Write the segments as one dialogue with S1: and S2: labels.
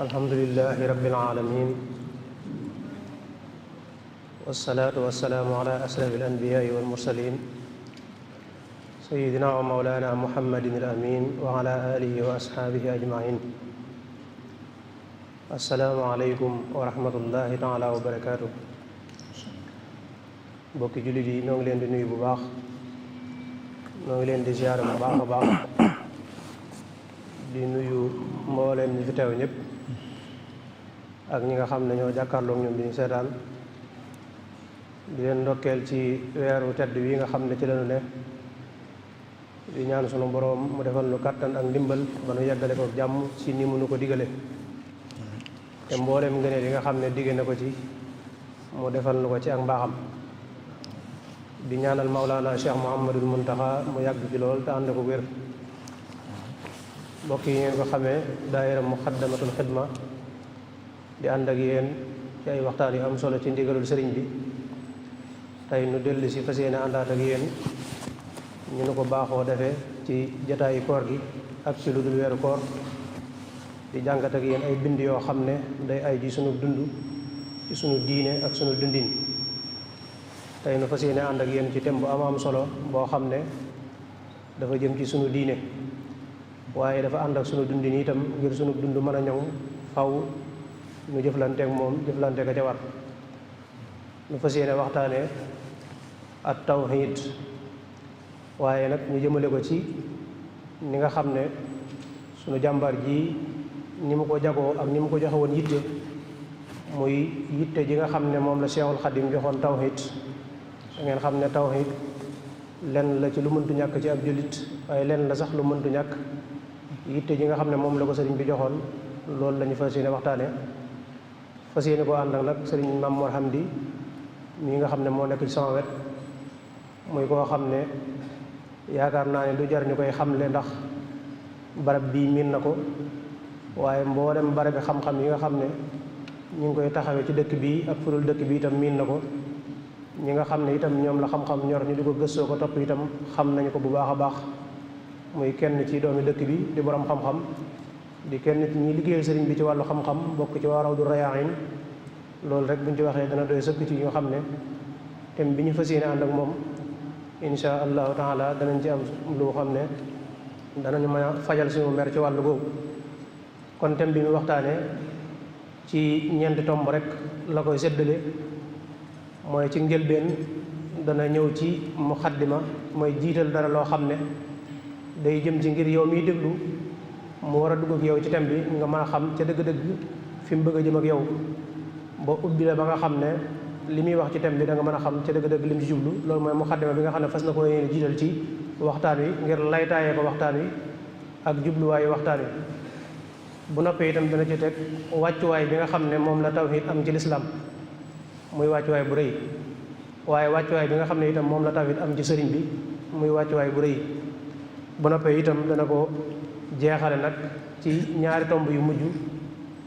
S1: alhamdulillahi rabbil alamin wassalaatu wassalaamu ala ashrafil anbiyaai wal mursalin sayyidina wa mawlana muhammadin al amin wa ala alihi wa ashaabihi ajmain. assalaamu aleykum wa rahmatullahi taala wa barakaatu. mbokki jullit yi noo ngi leen di nuyu bu baax, noo ngi leen di ziyaare bu baax a baax, di nuyu mbooleem ñi fi teew ñëpp ak ñi nga xam ne ñoo jàkkaarloog ñoom di ñu seetaan, di leen ndokkeel ci weeru tedd wi nga xam ne ci lañu ne, di ñaan sunu boroom mu defal nu kàttan ak ndimbal ba nu yeggale ko jàmm ci ni mu nu ko digale, te mbooleem ngëneel yi nga xam ne digge na ko ci mu defal nu ko ci ak mbaaxam. di ñaanal Mawlana Cheikh Mouhamadul Muntaxa mu yàgg ci lool te ànd ko wér. mbokk yi ngeen ko xamee, daayira Muxaddamatul Xidma di ànd ak yéen ci ay waxtaan yu am solo ci ndigalul sëriñ bi. tey nu dellu si fas yéene àndaat ak yéen ñu nu ko baaxoo defee ci jataayi koor gi ak ci lu dul weeru koor, di jàngat ak yéen ay bind yoo xam ne day ay ci sunu dund, ci sunu diine ak sunu dundin. tey nu fas yéene ànd ak yéen ci thème bu am solo boo xam ne dafa jëm ci sunu diine, waaye dafa ànd ak sunu dundin itam ngir sunu dund mën a ñoŋ faw nu jëflante ak moom jëflante ka ca war. nu fas yéene waxtaane at tawhid, waaye nag ñu jëmale ko ci ni nga xam ne sunu jàmbar ji ni mu ko jagoo ak ni mu ko joxe woon yitte, muy yitte ji nga xam ne moom la Cheikhul Xadim joxoon tawhid. da ngeen xam ne tawhid lenn la ci lu mëntu ñàkk ci ab jullit, waaye lenn la sax lu mëntu ñàkk. yitte ji nga xam ne moom la ko sëriñ bi joxoon, loolu la ñu fas yéene waxtaane. fas yéene koo ànd ak nag sëriñ Mame Mor Hamdi mii nga xam ne moo nekk ci sama wet, muy koo xam ne yaakaar naa ne du jar ñu koy xamle ndax barab bii miin na ko, waaye mboolem barab bi xam-xam yi nga xam ne ñu ngi koy taxawee ci dëkk bii ak furul dëkk bi itam miin na ko. ñi nga xam ne itam ñoom la xam-xam ñor ñu di ko gëstoo ko topp itam xam nañu ko bu baax a baax. muy kenn ci doomi dëkk bi di borom xam-xam, di kenn ci ñi liggéeyal sëriñ bi ci wàllu xam-xam, bokk ci waa Rawdu Rayaahin. loolu rek buñ ci waxee dana doy sëkk ci ñu xam ne thème bi ñu fas yéene ànd ak moom insha allahu taala danañ ci am lu xam ne danañu mën a fajal suñu mer ci wàllu googu. kon thème bi mu waxtaane ci ñeenti tomb rek la koy séddale. mooy ci njëlbeen dana ñëw ci muqaddima, mooy jiital dara loo xam ne day jëm ci ngir yow miy déglu mu war a dugg ak yow ci thème bi nga mën a xam ca dëgg-dëgg fi mu bëgg a jëm ak yow, ba ubbi la ba nga xam ne li muy wax ci thème bi da nga mën a xam ca dëgg-dëgg li mu ci jublu. loolu mooy muqaddima bi nga xam ne fas na ko yéene jiital ci waxtaan wi ngir laytaayee ko waxtaan wi ak jubluwaayu waxtaan wi. bu noppee itam dana ci teg wàccuwaay bi nga xam ne moom la tawhid am ci lislaam, muy wàccuwaay bu rëy, waaye wàccuwaay bi nga xam ne itam moom la tawhid am ci sëriñ bi, muy wàccuwaay bu rëy. bu noppee itam dana ko jeexale nag ci ñaari tomb yu mujj,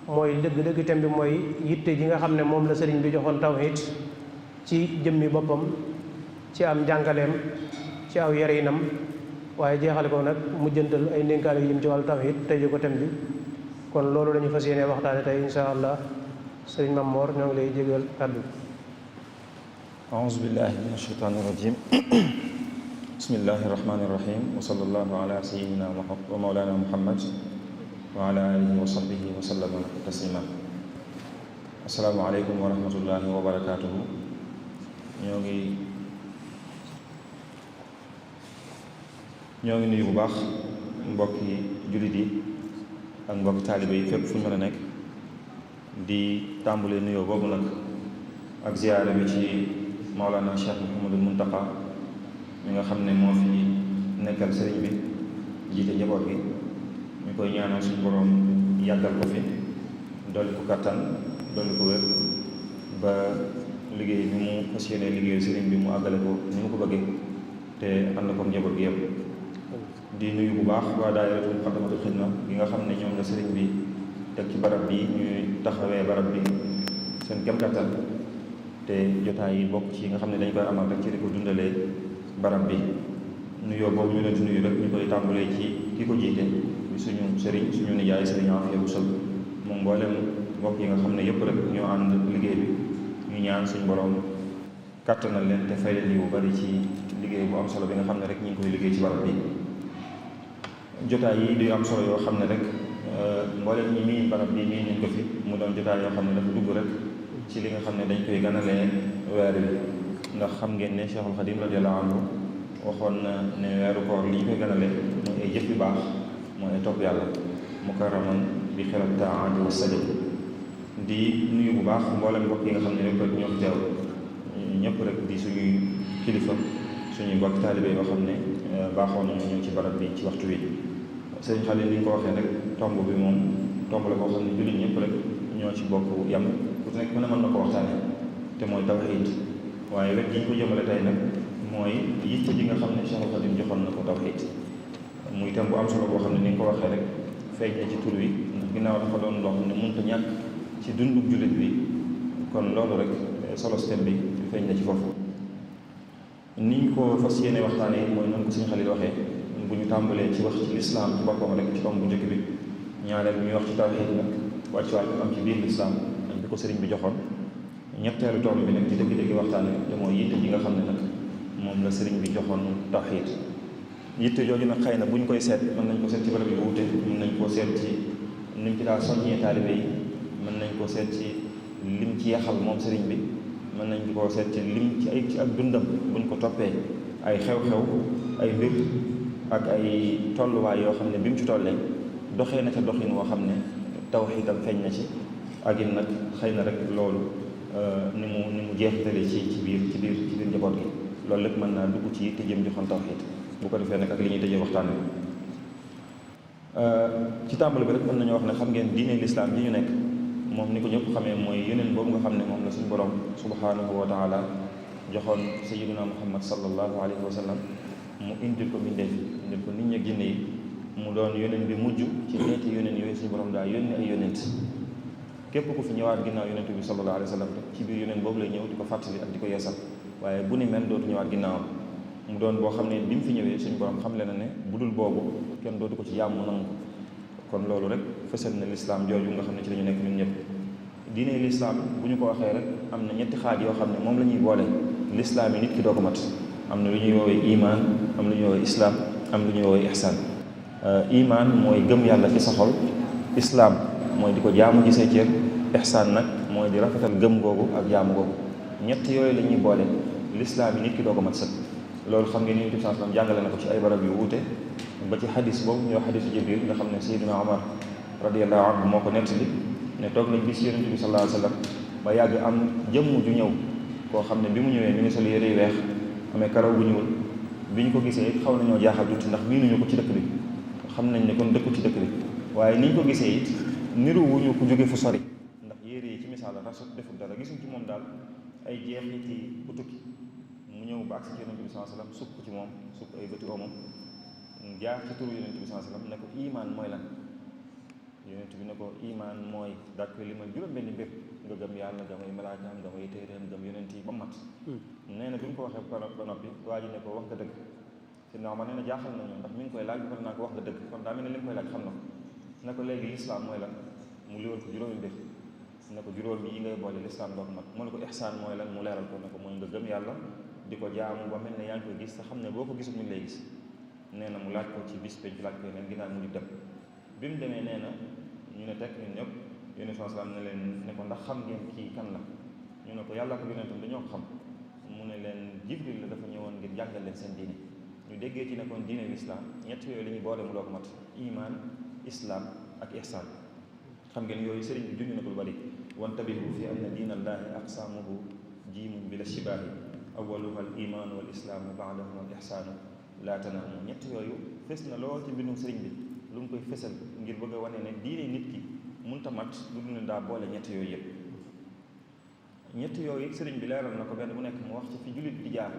S1: mooy dëgg-dëgg thème bi mooy yitte ji nga xam ne moom la sëriñ bi joxoon tawhid ci jëmmi boppam, ci am njàngaleem, ci aw yarinam, waaye jeexale ko nag mujjantal ay ndénkaane yu jëm ci wàllu tawhid tëje ko thème bi. kon loolu lañu fas yéene waxtaane tey insha allah. sëriñ Mame Mor ñoo ngi lay jégal kàddu.
S2: aouzu billahi min ashaytaani rajim bismillahi rahmani rahim wa sallallahu ala sayyidina wa mawlana muhammad wa ala alihi wa sahbihi wa sallama taslima. assalaamu aleykum wa rahmatullahi wa barakatuhu. ñoo ngi nuyu bu baax mbokki jullit yi ak mbokki taaliba yi fépp fu ñu mën a nekk, di tàmbulee nuyoo boobu nag ak ziyaare bi ci Mawlana Cheikh Mouhamadul Muntaqa mi nga xam ne moo fi nekkal sëriñ bi jiite njaboot gi ñu koy ñaanal suñu borom yàggal ko fi dolli ko kattan dolli ko wér ba liggéey bi mu fas yéene liggéey sëriñ bi mu àggale ko ni mu ko bëggee te ànd ko njaboot gi yëpp. di nuyu bu baax waa daayiratul Muqaddamatul Xidma gi nga xam ne ñoom la sëriñ bi teg ci barab bi ñuy taxawee barab bi seen kem kattan te jotaay yi bokk ci nga xam ne dañ koy amal rek ci di ko dundalee barab bi. nuyoo boobu ñu leen di nuyu rek ñu koy tàmbalee ci ki ko jiite suñu sëriñ suñu nijaay sëriñ Afia bu Sall moom mboolem mbokk yi nga xam ne yëpp rek ñoo ànd liggéey bi ñu ñaan suñu borom kàttanal leen te fay leen bu bari ci liggéey bu am solo bi nga xam ne rek ñu ngi koy liggéey ci barab bi. jotaay yi di am solo yoo xam ne rek mboolem ñi miin barab bi miin nañ ko fi mu doon jotaay yoo xam ne dafa dugg rek ci li nga xam ne dañ koy ganalee weer bi ndax xam ngeen ne Cheikhul Khadim radiyallahu anhu waxoon na ne weeru koor li ñu koy ganale mooy ay jëf yu baax mooy ay topp yàlla mukarraman bi xirat taati wa sajad. di nuyu bu baax mboolem mbokk yi nga xam ne rek ñoo fi teew ñëpp rek di suñuy kilifa suñuy mbokk taalibe yoo xam ne baaxoon nañu ñëw ci barab bi ci waxtu wi. sëriñ Xalil ni ñu ko waxee rek tomb bi moom tomb la koo xam ne jullit ñëpp rek ñoo ci bokk yam ku nekk mën na ko waxtaane te mooy tawxiid waaye wet gi ñu ko jëmale tey nag mooy yitte ji nga xam ne Cheikhul Khadim joxoon na ko tawxiid muy thème bu am solo boo xam ne ni nga ko waxee rek feeñ na ci tur wi ndax ginnaaw dafa doon loo xam ne mënut a ñàkk ci dundub jullit bi kon loolu rek solo thème bi feeñ na ci foofu. ni ñu ko fas yéene waxtaanee mooy noonu ko Sëriñ Xalil waxee bu ñu tàmbalee ci wax ci lislaam ci boppam rek ci tomb bu njëkk bi ñaareel ñuy wax ci tawxiid nag wàccuwaay bi am ci biir lislaam ak bi ko sëriñ bi joxoon ñetteelu tomb bi nag ci dëgg-dëgg waxtaan wi te mooy yitte ji nga xam ne nag moom la sëriñ bi joxoon tawxiid. yitte jooju nag xëy na bu ñu koy seet mën nañ ko seet ci barab yu wuute mën nañ koo seet ci niñ ci daa soññee taalibe yi mën nañ koo seet ci lim ci yaxal moom sëriñ bi mën nañ koo seet ci lim ci ay ci ak dundam buñ ko toppee ay xew-xew ay mbir ak ay tolluwaay yoo xam ne bi mu ci tollee doxee na ca doxin woo xam ne tawxiidam feeñ na ci ak it nag xëy na rek loolu ni mu jeexitale ci biir njaboot gi loolu lépp mën naa dugg ci te jëm joxoon tawxiid bu ko defee nag ak li ñuy tëjee waxtaan wi ci tàmbali bi rek mën nañoo wax ne xam ngeen diine lislaam ji ñu nekk moom ni ko ñëpp xamee mooy yeneen boobu nga xam ne moom la suñu borom subhanahu wa taala joxoon sayyidina Muhammad sallallahu alayhi wa sallam mu indil ko mbindeef indil ko nit ñi ak jinne yi mu doon yonent bi mujj ci ñeenti yonent yooyu suñu borom daa yónni ay yonent képp ku fi ñëwaat ginnaaw yonent bi sallallahu alayhi wa sallam rek ci biir yonent boobu lay ñëw di ko fàttali ak di ko yeesal waaye bu ni mel dootu ñëwaat ginnaawam mu doon boo xam ne bi mu fi ñëwee suñu borom xam le na ne bu dul boobu kenn dootu ko ci yàmm nangu kon loolu rek fësal na lislaam jooju nga xam ne ci la ñu nekk ñun ñëpp diine lislaam bu ñu ko waxee rek am na ñetti xaaj yoo xam ne moom la ñuy boole lislaam yi nit ki doo ko mat am na lu ñuy woowee imaan am lu ñuy woowee islaam am lu ñuy woowee ihsaan imaan mooy gëm yàlla ci sa xol islaam mooy di ko jaamu ci say cër ihsaan nag mooy di rafetal gëm googu ak jaamu googu ñett yooyu la ñuy boole lislaam yi nit ki doo ko mat sëkk loolu xam ngeen ni Yonent bi sallallahu alayhi wasallam jàngale na ko ci ay barab yu wuute ba ci xadis boobu ñoo xadisu Jibril nga xam ne Seydina Omar radiyallahu anhu moo ko nettali ne toog nañ bis Yonent bi sallallahu alayhi wasallam ba yàgg am jëmm ju ñëw koo xam ne bi mu ñëwee mi ngi sol yére yu weex amee karaw bu ñuul bi ñu ko gisee xaw nañoo jaaxal tuuti ndax miinuñu ko ci dëkk bi xam nañ ne kon dëkku ci dëkk bi waaye ni ñu ko gisee it niru wuñu ko jóge fu sori ndax yére yi ci misaal rasut deful dara gisuñ ci moom daal ay jeexiti bu tukki mu ñëw ba agsi ci Yonent bi sallallahu alayhi wasallam sukk ci moom sukk ay bëti oomam jaar ci turu Yonent bi sallallahu alayhi wasallam ne ko imaan mooy lan Yonent bi ne ko imaan mooy daal koy limal juróom-benni mbir nga gëm yàlla gëm ay malaakaam gëm ay téeréem gëm yonent yi ba mat nee na bi mu ko waxee ba noppi waa ji ne ko wax nga dëgg si naaw ma nee na jaaxal nañu ndax mi ngi koy laaj bi ko naa ko wax nga dëgg kon daa mel ne li mu koy laaj xam na ko ne ko léegi lislaam mooy lan mu liwal ko juróomi mbir ne ko juróomi yi ngay boole lislaam doo ko mat mu ne ko ihsaan mooy lan mu leeral ko ne ko mooy nga gëm yàlla di ko jaamu ba mel ne yaa ngi koy gis te xam ne boo ko gisul mu ngi lay gis nee na mu laaj ko ci bis penc laaj ko yeneen ginnaaw mu ngi dem bi mu demee nee na ñu ne teg ñun ñëpp yonent sallallahu alayhi wasallam ne leen ne ko ndax xam ngeen kii kan la ñu ne ko yàlla ko yonentam dañoo ko xam mu ne leen Jibril la dafa ñëwoon ngir jàngal leen seen diine ñu déggee ci ne kon diine l'islam ñett yooyu la ñuy boole mu doo ko mat iman islam ak ihsan xam ngeen yooyu sëriñ bi junj na ko lu bari wantabihu fi anna diina allahi aqsaamuhu jiimun bila shibaahi awaluha al iman wal islaamu baadahu al ihsaanu laa tanaamu. ñett yooyu fes na lool ci mbindum sëriñ bi lu mu koy fesal ngir bëgg a wane ne diine nit ki mënta mat lu dul ne daa boole ñett yooyu yëpp. ñett yooyu sëriñ bi leeral na ko benn bu nekk mu wax ci fi jullit di jaar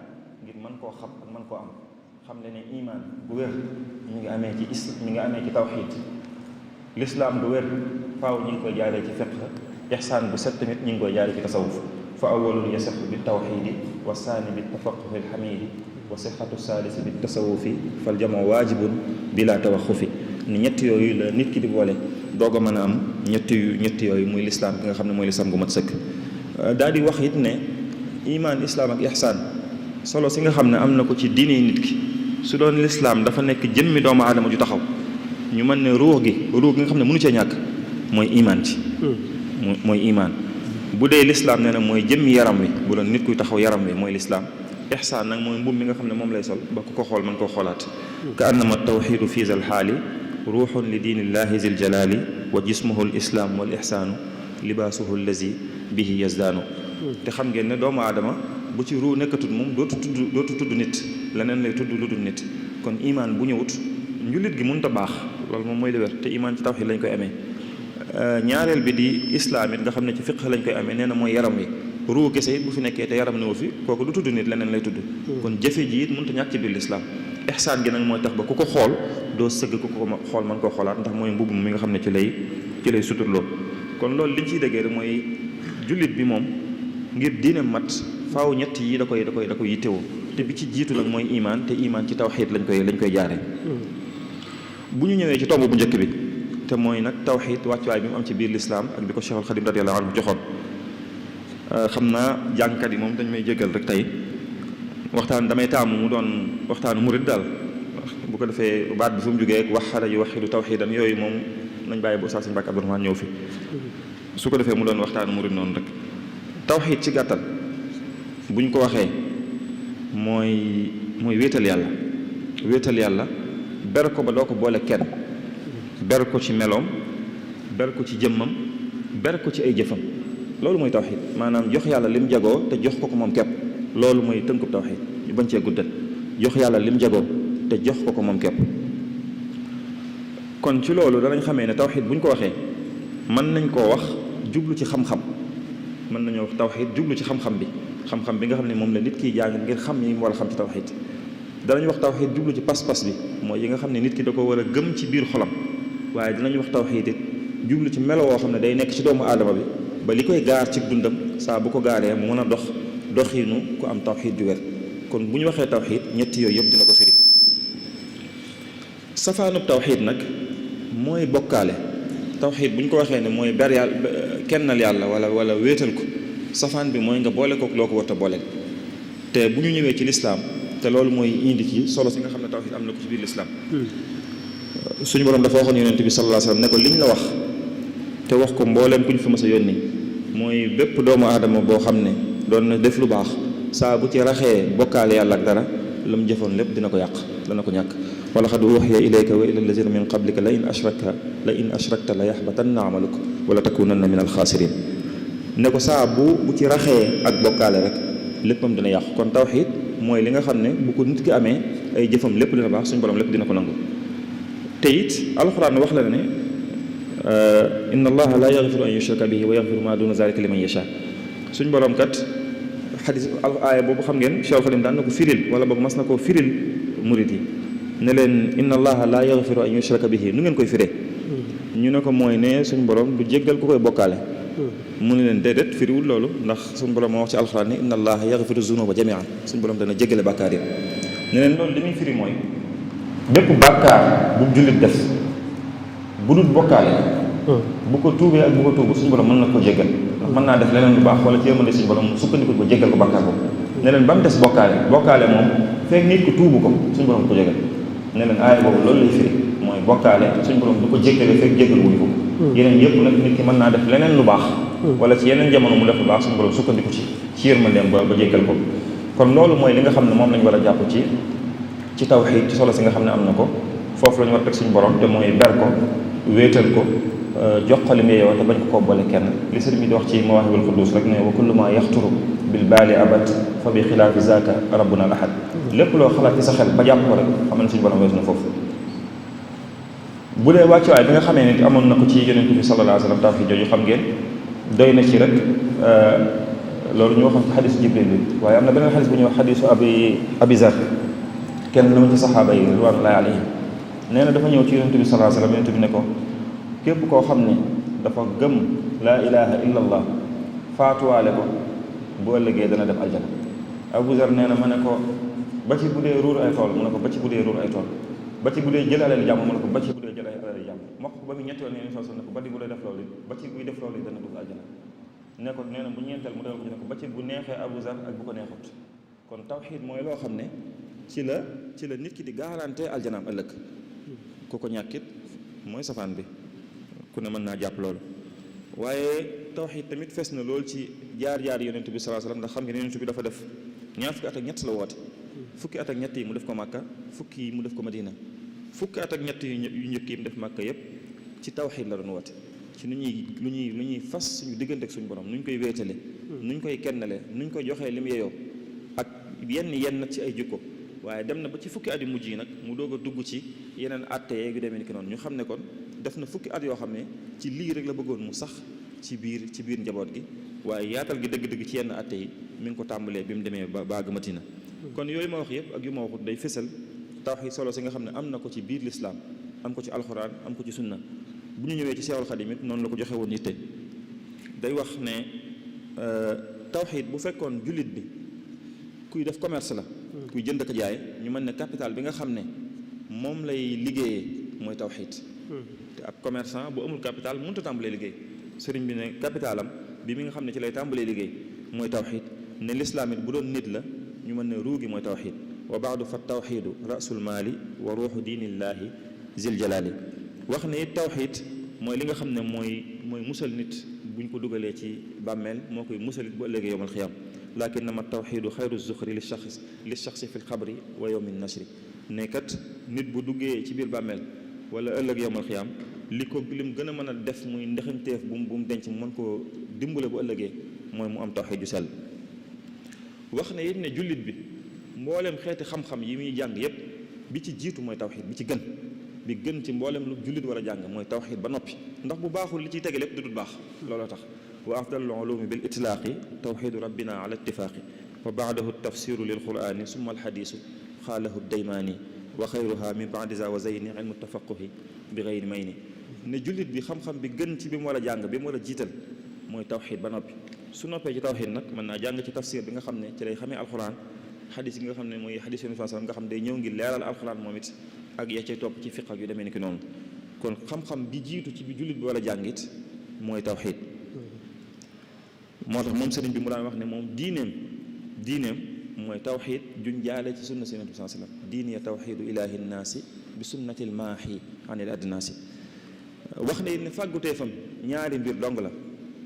S2: ngir mën koo xam ak mën koo am. xam ne iman bu wér mi ngi amee ci tawxiid, lislaam bu wér faaw ñi ngi koy jaaree ci fiqh, ihsaan bu set tamit ñi ngi koy jaaree ci tasawuf. fa awwalun yasixu bi tawxiidi wa saani bi tafaquhi alxamiidi wa sixatu saalisi bi tasawufi fal jamoo waajibun bila tawaxufi. ni ñett yooyu la nit ki di boole doog a mën a am ñett yooyu muy lislaam bi nga xam ne mooy lislaam gu mat sëkk. daal di wax it ne iman, islaam ak ihsaan solo si nga xam ne am na ko ci diine nit ki su doon lislaam dafa nekk jëmmi doomu aadama ju taxaw ñu mën ne ruux gi nga xam ne mënu cee ñàkk mooy iman ci mooy iman. bu dee lislaam nee na mooy jëmmi yaram wi, bu doon nit kuy taxaw yaram wi mooy lislaam. ihsaan nag mooy mbubb mi nga xam ne moom lay sol ba ku ko xool mën koo xoolaat. ka annama tawxidu fi zal xaali ruuxun li diinillahi zil jalaali wa jismuhu l islaam wal ihsaanu libaasuhu allazi bihi yazdaanu. te xam ngeen ne doomu aadama bu ci ruu nekkatul moom dootu tudd nit, leneen lay tudd lu dul nit. kon iman bu ñëwut njullit gi mënut a baax, loolu moom mooy li wér te iman ci tawxiid lañ koy amee. ñaareel bi di islaam it nga xam ne ci fiqh lañ koy amee, nee na mooy yaram wi. ruu kese it bu fi nekkee te yaram newu fi kooku du tudd nit, leneen lay tudd. kon jëfe ji it mënut a ñàkk ci biir lislaam. ihsaan gi nag mooy tax ba ku ko xool doo sëgg ku ko xool mën koo xoolaat, ndax mooy mbubb mi nga xam ne ci lay suturloo. kon loolu liñ ciy déggee rek mooy jullit bi moom ngir diine mat faaw ñett yi da koy yittewoo. te bi ci jiitu nag mooy iman, te iman ci tawxiid lañ koy jaaree. bu ñu ñëwee ci tomb bu njëkk bi te mooy nag tawxiid wàccuwaay bi mu am ci biir lislaam ak bi ko Cheikhul Xadim radiyallahu anhu joxoon. xam naa jàngkat yi moom dañ may jégal rek tey waxtaan damay taamu mu doon waxtaanu murid daal, bu ko defee baat bi fu mu jógee ak waxala yu waxidu tawxiidan yooyu moom nañ bàyyi ba Oustaz Sëñ Mbàkke Abdourahmane ñëw fi, su ko defee mu doon waxtaanu murid noonu rek. tawxiid ci gàttal buñ ko waxee mooy wéetal yàlla ber ko ba doo ko boole kenn, ber ko ci meloom, ber ko ci jëmmam, ber ko ci ay jëfam. loolu mooy tawxiid, maanaam jox yàlla lim jagoo te jox ko moom képp. loolu mooy tënkub tawxiid, ñu bañ cee guddal. jox yàlla lim jagoo te jox ko moom képp. kon ci loolu danañ xamee ne tawxiid buñ ko waxee mën nañ koo wax jublu ci xam-xam, mën nañoo wax tawxiid jublu ci xam-xam bi nga xam ne moom la nit kiy jàng ngir xam yi mu war a xam ci tawxiid. danañ wax tawxiid jublu ci pas-pas bi, mooy yi nga xam ne nit ki da ko war a gëm ci biir xolam. waaye dinañ wax tawxiid it jublu ci melo woo xam ne day nekk ci doomu aadama bi ba li koy gaar ci dundam saa bu ko gaaree mu mën a doxiinu ku am tawxiid ju wér. kon bu ñu waxee tawxiid ñetti yooyu yëpp dina ko firi. safaanub tawxiid nag mooy bokkaale. tawxiid bu ñu ko waxee ne mooy ber yàlla, kennal yàlla wala wéetal ko. safaan bi mooy nga boole ko loo ko war a booleel. te bu ñu ñëwee ci lislaam te loolu mooy indi ci solo si nga xam ne tawxiid am na ko ci biir lislaam. suñu borom dafa waxoon yonent bi sallallahu alayhi wasallam ne ko liñ la wax te wax ko mbooleem ku ñu fi mas a yónni mooy bépp doomu aadama boo xam ne doon na def lu baax saa bu ci raxee bokkaale yàlla ak dara la mu jëfoon lépp dina ko yàq, dana ko ñàkk. wa laqad uhiya ilayka wa ila allazina min qablika la in ashrakta la yaxbatanna amaluka wala takunanna min alxaasirin. ne ko saa bu ci raxee ak bokkaale rek léppam dina yàqu. kon tawxiid mooy li nga xam ne bu ko nit ki amee ay jëfam lépp dina baax, suñu borom lépp dina ko nangu. te it alxuraan wax la ne inna allaha la yaxfiru an yushraka bihi wa yaxfiru ma duna zalika liman yasha. suñ borom kat xadis aaya boobu xam ngeen Cheikh Xadim daan na ko firil wala boog mas na koo firil murid yi ne leen inna allaha la yaxfiru an yushraka bihi nu ngeen koy firee. ñu ne ko mooy ne suñ borom du jéggal ku koy bokkaale. mu ne leen déedéet firiwul loolu, ndax suñ borom moo wax ci alxuraan ne inna allaha yaxfiru zunuba jamian, suñ borom dana jéggale bàkkaar yi. ne leen loolu li muy firi mooy bépp bàkkaar bu jullit def bu dul bokkaale bu ko tuubee ak bu ko tuubu suñu borom mën na ko jéggal, ndax mën naa def leneen lu baax wala ci yërmande suñu borom sukkandiku ko jéggal ko bàkkaar boobu. ne leen ba mu des bokkaale moom fekk nit ko tuubu ko suñu borom ko jéggal. ne leen aaya boobu loolu lay firi mooy bokkaale suñu borom du ko jéggale fekk jéggal wuñu ko. yeneen yëpp nag nit ki mën naa def leneen lu baax wala ci yeneen jamono mu def lu baax suñu borom sukkandiku ci yërmandeem ba jéggal ko. kon loolu mooy li nga xam ne moom lañ war a jàpp ci tawxiid, ci solo si nga xam ne am na ko. foofu la ñu war a teg suñu borom te mooy ber ko, wéetal ko, jox ko li muy yow te bañ ko boole kenn. li sëriñ bi di wax ci Mawaahibul Quddus rek ne wa kullu ma yaxturu bil baali abad fa bi xilaafi zaaka rabbuna al ahad. lépp loo xalaat ci sa xel ba jàpp ko rek xamal ne suñu borom weesu na foofu. bu dee wàccuwaay bi nga xamee ne amoon na ko ci yonent bi sallallahu alayhi wa sallam tawxiid jooju xam ngeen doy na ci rek loolu ñu waxoon ci xadisu Jibril bi waaye am na beneen xadis bu ñuy wax xadisu Abi Zar kenn lu mu ci saxaaba yi ridwanullahi alayhim nee na dafa ñëw ci yonent bi sallallahu alayhi wa sallam yonent bi ne ko képp koo xam ne dafa gëm laa ilaha illa allah faatuwaale ko bu ëllëgee dana dem aljana. Abu Zar nee na ma ne ko ba ci bu dee ruur ay tool mu ne ko ba ci bu dee ruur ay tool ba ci bu dee jël alal jàmm mu ne ko ba ci bu dee jël alal jàmm moo ko ba mu ñetti yoon ne ne ko ba di bu dee def loolu ba ci buy def loolu dana dugg aljana. ne ko nee na bu ñeenteel mu dal ko ne ko ba ci bu neexee Abu Zar ak bu ko neexut. kon tawxiid mooy loo xam ne ci la nit ki di garanté aljanaam ëllëg ku ko ñàkkit mooy safaan bi ku ne mën naa jàpp loolu. waaye tawxiid tamit fes na lool ci jaar-jaar yonent bi sallallahu alayhi wasallam ndax xam nga ne yonent bi dafa def ñaar fukki at ak ñett la woote. fukki at ak ñett yi mu def ko Makka fukki yi mu def ko Madina fukki at ak ñett yu njëkk yi mu def Makka yépp ci tawxiid la doon woote. ci lu ñuy fas suñu diggante ak suñu borom nu ñu koy wéetale nu ñu koy kennale nu ñu koy joxee lim yeyoo ak yenn ci ay jikko. waaye dem na ba ci fukki at yu mujj yi nag mu doog a dugg ci yeneen atte yu demee ni ki noonu ñu xam ne kon def na fukki at yoo xam ne ci lii rek la bëggoon mu sax ci biir njaboot gi waaye yaatal gi dëgg-dëgg ci yenn atte yi mi ngi ko tàmbalee bi mu demee ba Madina. kon yooyu ma wax yëpp ak yu ma waxut day fësal tawxiid solo si nga xam ne am na ko ci biir lislaam am ko ci alxuraan am ko ci sunna. bu ñu ñëwee ci Seexul Xadiim it noonu la ko joxe woon yitte day wax ne tawxiid bu fekkoon jullit bi kuy def commerce la kuy jënd ak jaay ñu mën ne capital bi nga xam ne moom lay liggéeyee mooy tawxiid te ab commerçant bu amul capital mënut a tàmbalee liggéey sëriñ bi ne capitalam bi mi nga xam ne ci lay tàmbalee liggéey mooy tawxiid ne lislaam it bu doon nit la ñu mën ne ruugi mooy tawxiid wa baadu fa tawxiidu rasul maali wa ruuxu diinillaahi zil jalaali wax ne it tawxiid mooy li nga xam ne mooy musal nit buñ ko dugalee ci bàmmeel moo koy musal it bu ëllëgee yowmal xiyaam lakinnama tawxiidu xayru zuxri li shaxsi fi lxabri wa yowmi nashri ne kat nit bu duggee ci biir bàmmeel wala ëllëg yowmal xiyaam lim gën a mën a def muy ndexamteef bu mu denc mu mën koo dimbale bu ëllëgee mooy mu am tawxiid ju sell. wax ne it ne jullit bi mboolem xeeti xam-xam yi muy jàng yépp bi ci jiitu mooy tawxiid bi ci gën bi gën ci mboolem lu jullit war a jàng mooy tawxiid ba noppi ndax bu baaxul li ciy tege lépp du baax looloo tax wa afdalul ulumi bil itlaaqi tawxiidu rabbina ala ittifaaqi wa baadahu tafsiru lil qur'ani summa alxadiisu xaalahu daymaani wa xayruha min baadi za wa zeyni ilmu tafaquhi bi gayri mayni ne jullit bi xam-xam bi gën ci bi mu war a jàng bi mu war a jiital mooy tawxiid ba noppi su noppee ci tawxiid nag mën naa jàng ci tafsir bi nga xam ne ci lay xamee alxuraan xadis yi nga xam ne mooy xadis yonent bi nga xam ne day ñëw ngir leeral alxuraan moom it ak ya cay topp ci fiq ak yu demee ni ki noonu kon xam-xam bi jiitu ci bi jullit bi war a jàngit mooy tawxiid moo tax moom sëriñ bi mu daan wax ne moom diineem mooy tawxiid juñ jaale ci sunna si yonent bi sallam diin ya tawxiidu ilaahi nnaasi bi sunnatil maahi anil adnaasi wax ne it ne fàgguteefam ñaari mbir dong la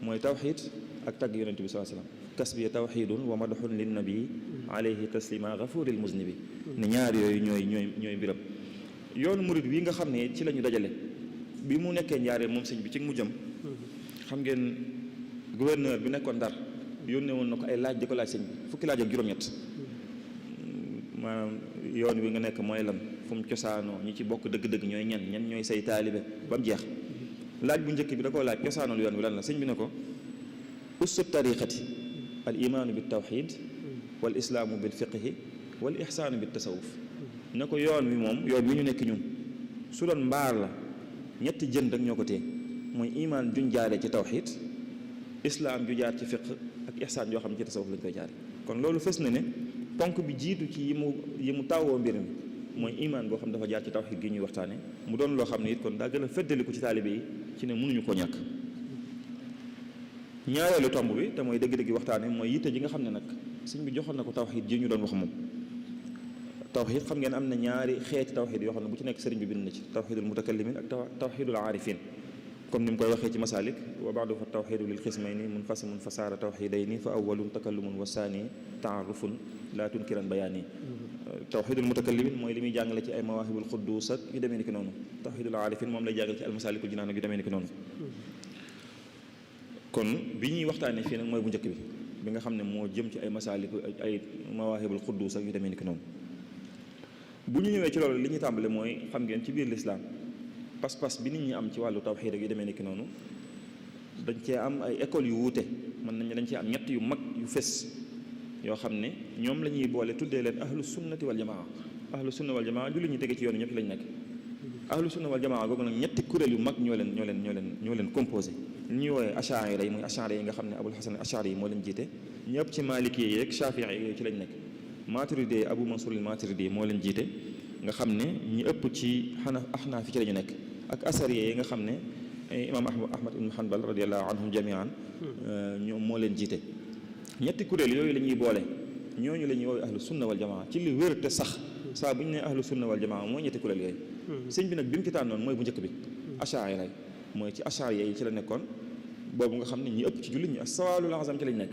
S2: mooy tawxiid ak tagg yonent bi sallam kas bi tawxiidun wa madxun lin nabii alayhi taslima gafuril muznibi ne ñaar yooyu ñooy mbiram yoonu murid wi nga xam ne ci la ñu dajale bi mu nekkee njaaree moom sëñ bi ci mu jëm xam ngeen gouverneur bi nekkoon Ndar yónnee woon na ko ay laaj di ko laaj sëñ bi fukki laaj ak juróom-ñett maanaam yoon wi nga nekk mooy lan fu mu cosaanoo ñi ci bokk dëgg-dëgg ñooy ñan ñooy say taalibe ba mu jeex laaj bu njëkk bi da koo laaj cosaanool yoon wi lan la sëñ bi ne ko ussut tariqati al imaanu bi tawxid wal islaamu bil fiqhi wal ihsaanu bi tasawuf ne ko yoon wi moom yoon wi ñu nekk ñun su doon mbaar la ñetti jën rek ñoo ko téye mooy imaan juñ jaaree ci tawxid islaam ju jaar ci fiq ak ihsaan yoo xam ne ci tasawuf lañ koy jaare kon loolu fës na ne ponk bi jiitu ci yi mu tawoo mbir mi mooy imaan boo xam dafa jaar ci tawxid gi ñuy waxtaane mu doon loo xam ne it kon daa gën a feddaliku ci taalibe yi ci ne mënuñu ko ñàkk ñaareelu tomb bi te mooy dëgg-dëgg waxtaane mooy yitte ji nga xam ne nag sëñ bi joxoon na ko tawxid ji ñu doon wax moom tawxid xam ngeen am na ñaari xeeti tawxid yoo xam ne bu ci nekk sëriñ bi bind na ci tawxidul mutakallimin ak tawxidul aarifin comme ni mu koy waxee ci masalik wa baadu fa tawxidu lil xismayni munfasimun fa saara tawxidayni fa awwalun takallumun wa saani taarufun laa tunkiran bayaani tawxidul mutakallimin mooy li muy jàngale ci ay mawaahibul quddus ak yu demee ni ki noonu tawxidul aarifin moom lay jàngale ci almasalikul jinaan ak yu demee ni ki noonu kon bi ñuy waxtaanee fii nag mooy bu njëkk bi nga xam ne moo jëm ci ay masaliku ay mawaahibul quddus ak yu demee ni ki noonu bu ñu ñëwee ci loolu li ñu tàmbale mooy xam ngeen ci biir lislaam pas-pas bi nit ñi am ci wàllu tawxiid ak yu demee nekki noonu dañ cee am ay écoles yu wuute mën nañ dañ cee am ñett yu mag yu fés yoo xam ne ñoom la ñuy boole tuddee leen ahlu sunnati wal jamaa. ahlu sunna wal jamaa julli ñu tege ci yoonu ñëpp lañ nekk. ahlu sunna wal jamaa googu nag ñetti kuréel yu mag ñoo leen composé li ñuy woowee achaira yi muy achaira yi nga xam ne abul hasan achari yi moo leen jiite ñëpp ci maliki yi rek shafii yi yooyu ci lañ nekk. maturidi abu mansour al maturidi moo leen jiite nga xam ne ñi ëpp ci ahnaaf fi ci la ñu nekk ak asariye yi nga xam ne imam ahmad ibn hanbal radiallahu anhum jamian ñoom moo leen jiite. ñetti kuréel yooyu la ñuy boole ñooñu la ñuy woowee ahlu sunna wal jamaa ci li wér te sax saa bu ñu nee ahlu sunna wal jamaa mooy ñetti kuréel yooyu. sëñ bi nag bi mu ci tànnoon mooy bu njëkk bi achaira yi mooy ci achaira yi ci la nekkoon boobu nga xam ne ñi ëpp ci jullit ñi as-sawaalul azam ci lañ nekk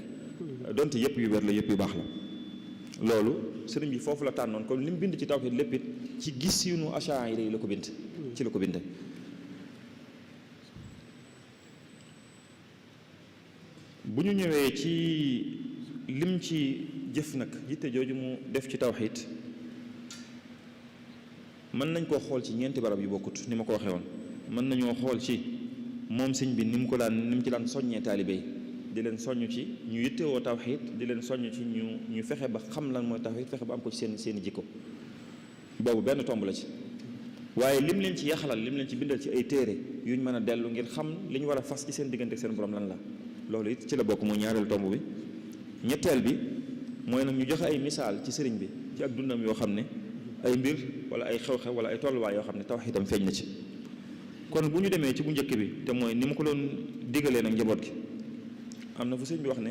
S2: donte yëpp yu wér la yëpp yu baax la loolu sëriñ bi foofu la tànnoon comme li mu bind ci tawhid lépp it ci gis yu nu achaira yi la ko bind ci la ko bind. bu ñu ñëwee ci lim ci jëf nag yitte jooju mu def ci tawhid mën nañ koo xool ci ñeenti barab yu bokkut ni ma ko waxee woon mën nañoo xool ci moom sëñ bi ni mu ci daan soññee taalibe yi di leen soññ ci ñu yittewoo tawhid di leen soññ ci ñu fexe ba xam lan mooy tawhid fexe ba am ko ci seen jikko boobu benn tomb la ci waaye lim leen ci yaxalal lim leen ci bindal ci ay téere yuñ mën a dellu ngir xam li ñu war a fas ci seen diggante ak seen borom lan la loolu it ci la bokk mooy ñaareelu tomb bi. ñetteel bi mooy nag ñu joxe ay misaal ci sëriñ bi ci ak dundam yoo xam ne ay mbir wala ay xew-xew wala ay tolluwaay yoo xam ne tawxiidam feeñ na ci. kon bu ñu demee ci bu njëkk bi te mooy ni mu ko doon digalee nag njaboot gi am na fu sëriñ bi wax ne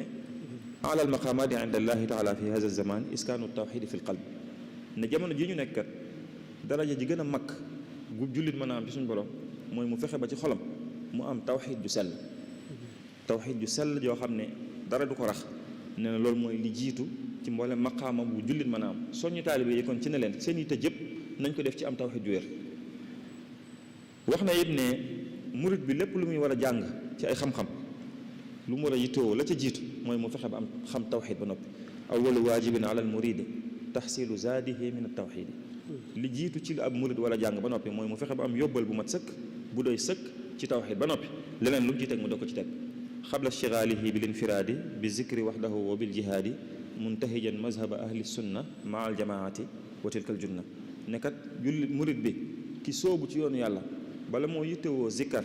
S2: alal maqaamaati inda allahi taala fi hada zaman iskaanu tawxiidi fi l qalb ne jamono ji ñu nekk kat daraja ji gën a mag gu jullit mën a am ci suñu borom mooy mu fexe ba ci xolam mu am tawxiid ju sell yoo xam ne dara du ko rax. nee na loolu mooy li jiitu ci mboolem maqaama bu jullit mën a am soññu taalibe yi kon ci ne leen seen yitte jëpp nañ ko def ci am tawxiid ju wér. wax na it ne murit bi lépp lu muy war a jàng ci ay xam-xam lu mu war a yittewoo la ca jiitu mooy mu fexe ba am xam tawxiid ba noppi awwalu waajibin ala al muridi taxsilu zaadihi min at tawxiidi li jiitu ci ab murit war a jàng ba noppi mooy mu fexe ba am yóbbal bu mat sëkk bu doy sëkk ci tawxiid ba noppi leneen lu mu ci teg mu doo ko ci teg xabla shiraalihi bil infiraadi bi zikri waxdahu wa bil jihaadi muntahijan mazhaba ahli sunna maa al jamaati wa tilkal junna nekkat jullit murit bi ki soobu ci yoonu yàlla bala moo yittewoo zikkar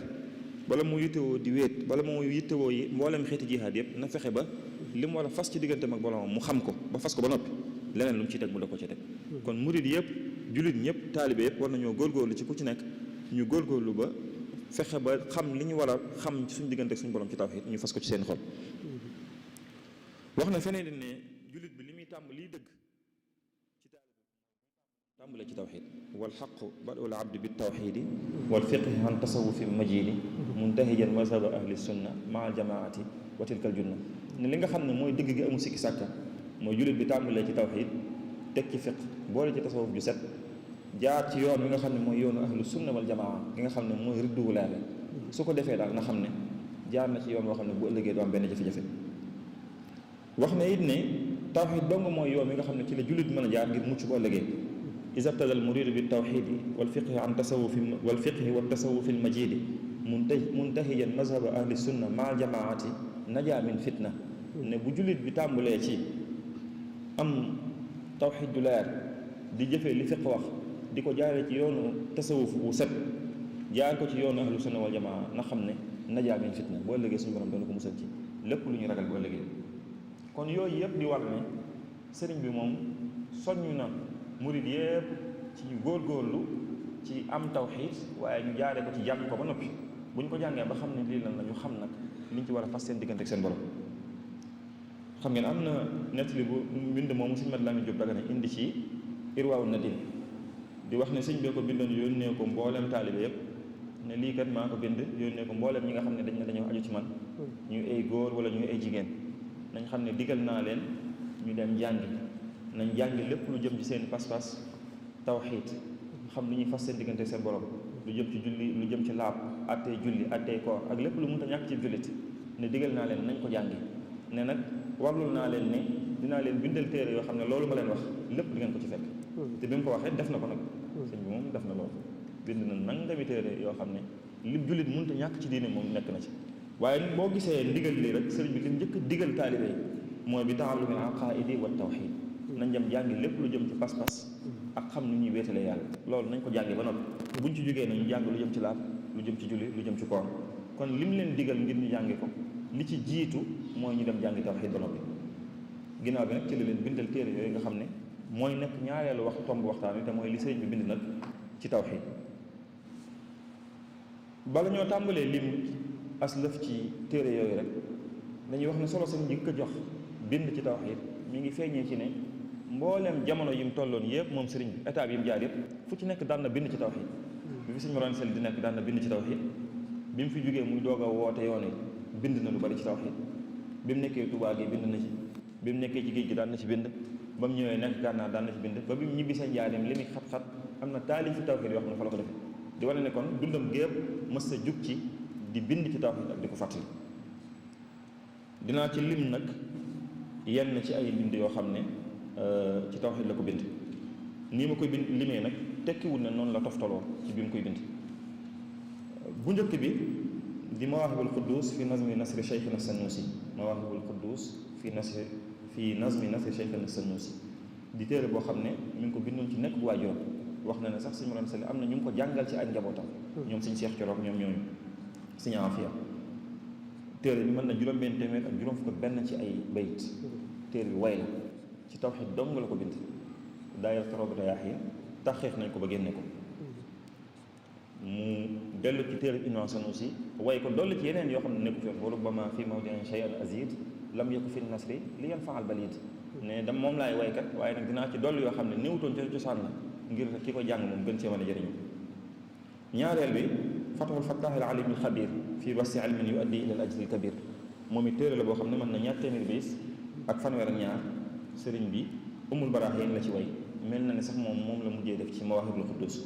S2: bala moo yittewoo di wéet bala moo yittewoo yi mboolem xeeti jihaad yëpp na fexe ba li mu war a fas ci diggante mag boromam mu xam ko ba fas ko ba noppi leneen lu mu ci teg mu da ko ci teg kon murit yëpp jullit ñëpp taalibe yëpp war nañoo góorgóorlu ci ku ci nekk ñu góorgóorlu ba fexe ba xam li ñu war a xam ci suñu diggante suñu borom ci tawhid ñu fas ko ci seen xol. wax na feneen ne jullit bi li muy liy dëgg ci tàmbale ci tawhid wal xaqu badul abdi bi tawhidi wal fiqhi an tasawufi majidi muntahijan mazhaba ahli sunna maa al jamaati wa tilkal junna ne li nga xam ne mooy dëgg gi amul sikki sàkka mooy jullit bi tàmbalee ci tawhid teg ci fiq boole ci tasawuf ju set jaar ci yoon wi nga xam ne mooy yoonu ahlu sunna wal jamaa gi nga xam ne mooy riddu wulaale su ko defee daal nga xam ne jaar na ci yoon woo xam ne bu ëllëgee doo am benn jafe-jafe. wax na it ne tawxid dong mooy yoon wi nga xam ne ci la jullit mën a jaar ngir mucc bu ëllëgee isabtada al muridu bi tawxidi wal fiqhi an tasawufi wal fiqhi wa tasawufi al majidi muntahijan mazhaba ahli sunna maa al jamaati najaa min fitna ne bu jullit bi tàmbalee ci am tawxid ju leer di jëfee li fiq wax di ko jaaree ci yoonu tasawuf wu set jaar ko ci yoonu ahlu sunna wal jamaa na xam ne najaa min fitna boo ëllëgee suñu borom doon ko musal ci lépp lu ñu ragal boo ëllëgee. kon yooyu yëpp di war ne sëriñ bi moom soññu na murid yëpp ci ñu góorgóorlu ci am tawxiid waaye ñu jaaree ko ci jàng ko ba noppi bu ñu ko jàngee ba xam ne lii lan la ñu xam nag liñ ci war a fas seen diggante ak seen borom. xam ngeen am na nettali bu mbind moomu sëñ Mat Lamin Jóob Dagana indi ci Irwaawu Nadim di wax ne sëñ bee ko bindoon yónnee ko mboolem taalibe yëpp ne lii kat maa ko bind yónnee ko mboolem ñi nga xam ne dañoo aju ci man ñuy ay góor wala ñuy ay jigéen nañ xam ne digal naa leen ñu dem jàngi nañ jàngi lépp lu jëm ci seen pas-pas tawxiid xam li ñuy fas seen diggante seen borom lu jëm ci julli lu jëm ci laab attey julli attey koor ak lépp lu mënta ñàkk ci jullit ne digal naa leen nañ ko jàngi ne nag warlul naa leen ne dinaa leen bindal téere yoo xam ne loolu ma leen wax lépp di ngeen ko ci fekk te bi mu ko waxee def na ko nag sëñ bi moom def na loolu bind na nangami téere yoo xam ne li jullit mënut a ñàkk ci diine moom nekk na ci waaye boo gisee ndigal lii rek sëriñ bi li njëkk a digal taalibe yi mooy bi taallumil aqaidi wa tawxid nañ dem jàngi lépp lu jëm ci pas-pas ak xam nu ñuy wéetalee yàlla loolu nañ ko jàngi ba noppi buñ ci jógee nañu jàng lu jëm ci laab lu jëm ci julli lu jëm ci koor kon lim leen digal ngir ñu jàngi ko li ci jiitu mooy ñu dem jàngi tawxid ba noppi ginnaaw bi nag ci la leen bindal téere yooyu nga xam ne mooy nekk ñaareelu wax tomb waxtaan wi te mooy li sëriñ bi bind nag ci tawxid bala ñoo tàmbalee lim aslëf ci téere yooyu rek dañuy wax ne solo sañ njëkk a jox bind ci tawxid mi ngi feeñee ci ne mboolem jamono yi mu tolloon yëpp moom sëriñ bi étape yi mu jaar yëpp fu ci nekk daan na bind ci tawxid bi fi sëñ Mor Anta Sali di nekk daan na bind ci tawxid bi mu fi jógee muy doog a woote yoon yi bind na lu bari ci tawxid bi mu nekkee Tuubaa gi bind na ci bi mu nekkee ci géej gi daan na ci bind ba mu ñëwee nekk Gànnaar daan na ci bind ba bi mu ñibbi sa njaareem li muy xat-xat am na taalif ci tawxid yoo xam ne fa la ko defee di wane ne kon dundam gépp mës sa jug ci di bind ci tawxid ak di ko fàttali dinaa ci lim nag yenn ci ay bind yoo xam ne ci tawxid la ko bind nii ma koy bind limee nag tekkiwul ne noonu la toftaloo ci bi mu koy bind bu njëkk bi di mawaahibul quddus fi nazmi nasri cheikhina sanusi mawaahibul quddus fi nazmi nasri cheikhina sanusi di téere boo xam ne mi ngi ko bindoon ci nekk bu waajuram wax na ne sax sëñ Mor Anta Sali am na ñu ngi ko jàngal ci ay njabootam ñoom sëñ Seex Coroog ñoom ñooñu sëñ Afiya téere bi mën na juróom-benn téeméer ak juróom fukk ak benn ci ay bayit téere bi way la ci tawxid dong la ko bind daayira Rawdu Rayaahiin taxeex nañ ko ba génne ko mu dellu ci téere Imam Sanusi way ko dolli ci yeneen yoo xam ne nekku fi wa rubbama fi mawdi'in shay'an azid lam yakun fi nasri li yanfa'al balid ne dam moom laay waykat waaye nag dinaa ci dolli yoo xam ne néewutoon ca cosaan la ngir ki ko jàng moom gën cee mën a jëriñu ñaareel bi Fathul Fattah al alim al xabir fii basti ilmin yuaddi ila al ajri al kabir moom it téere la boo xam ne mën na ñaar téeméer bis ak fanweer ak ñaar sëriñ bi umul baraahin la ci way mel na ne sax moom la mujjee def ci mawaahibul quddus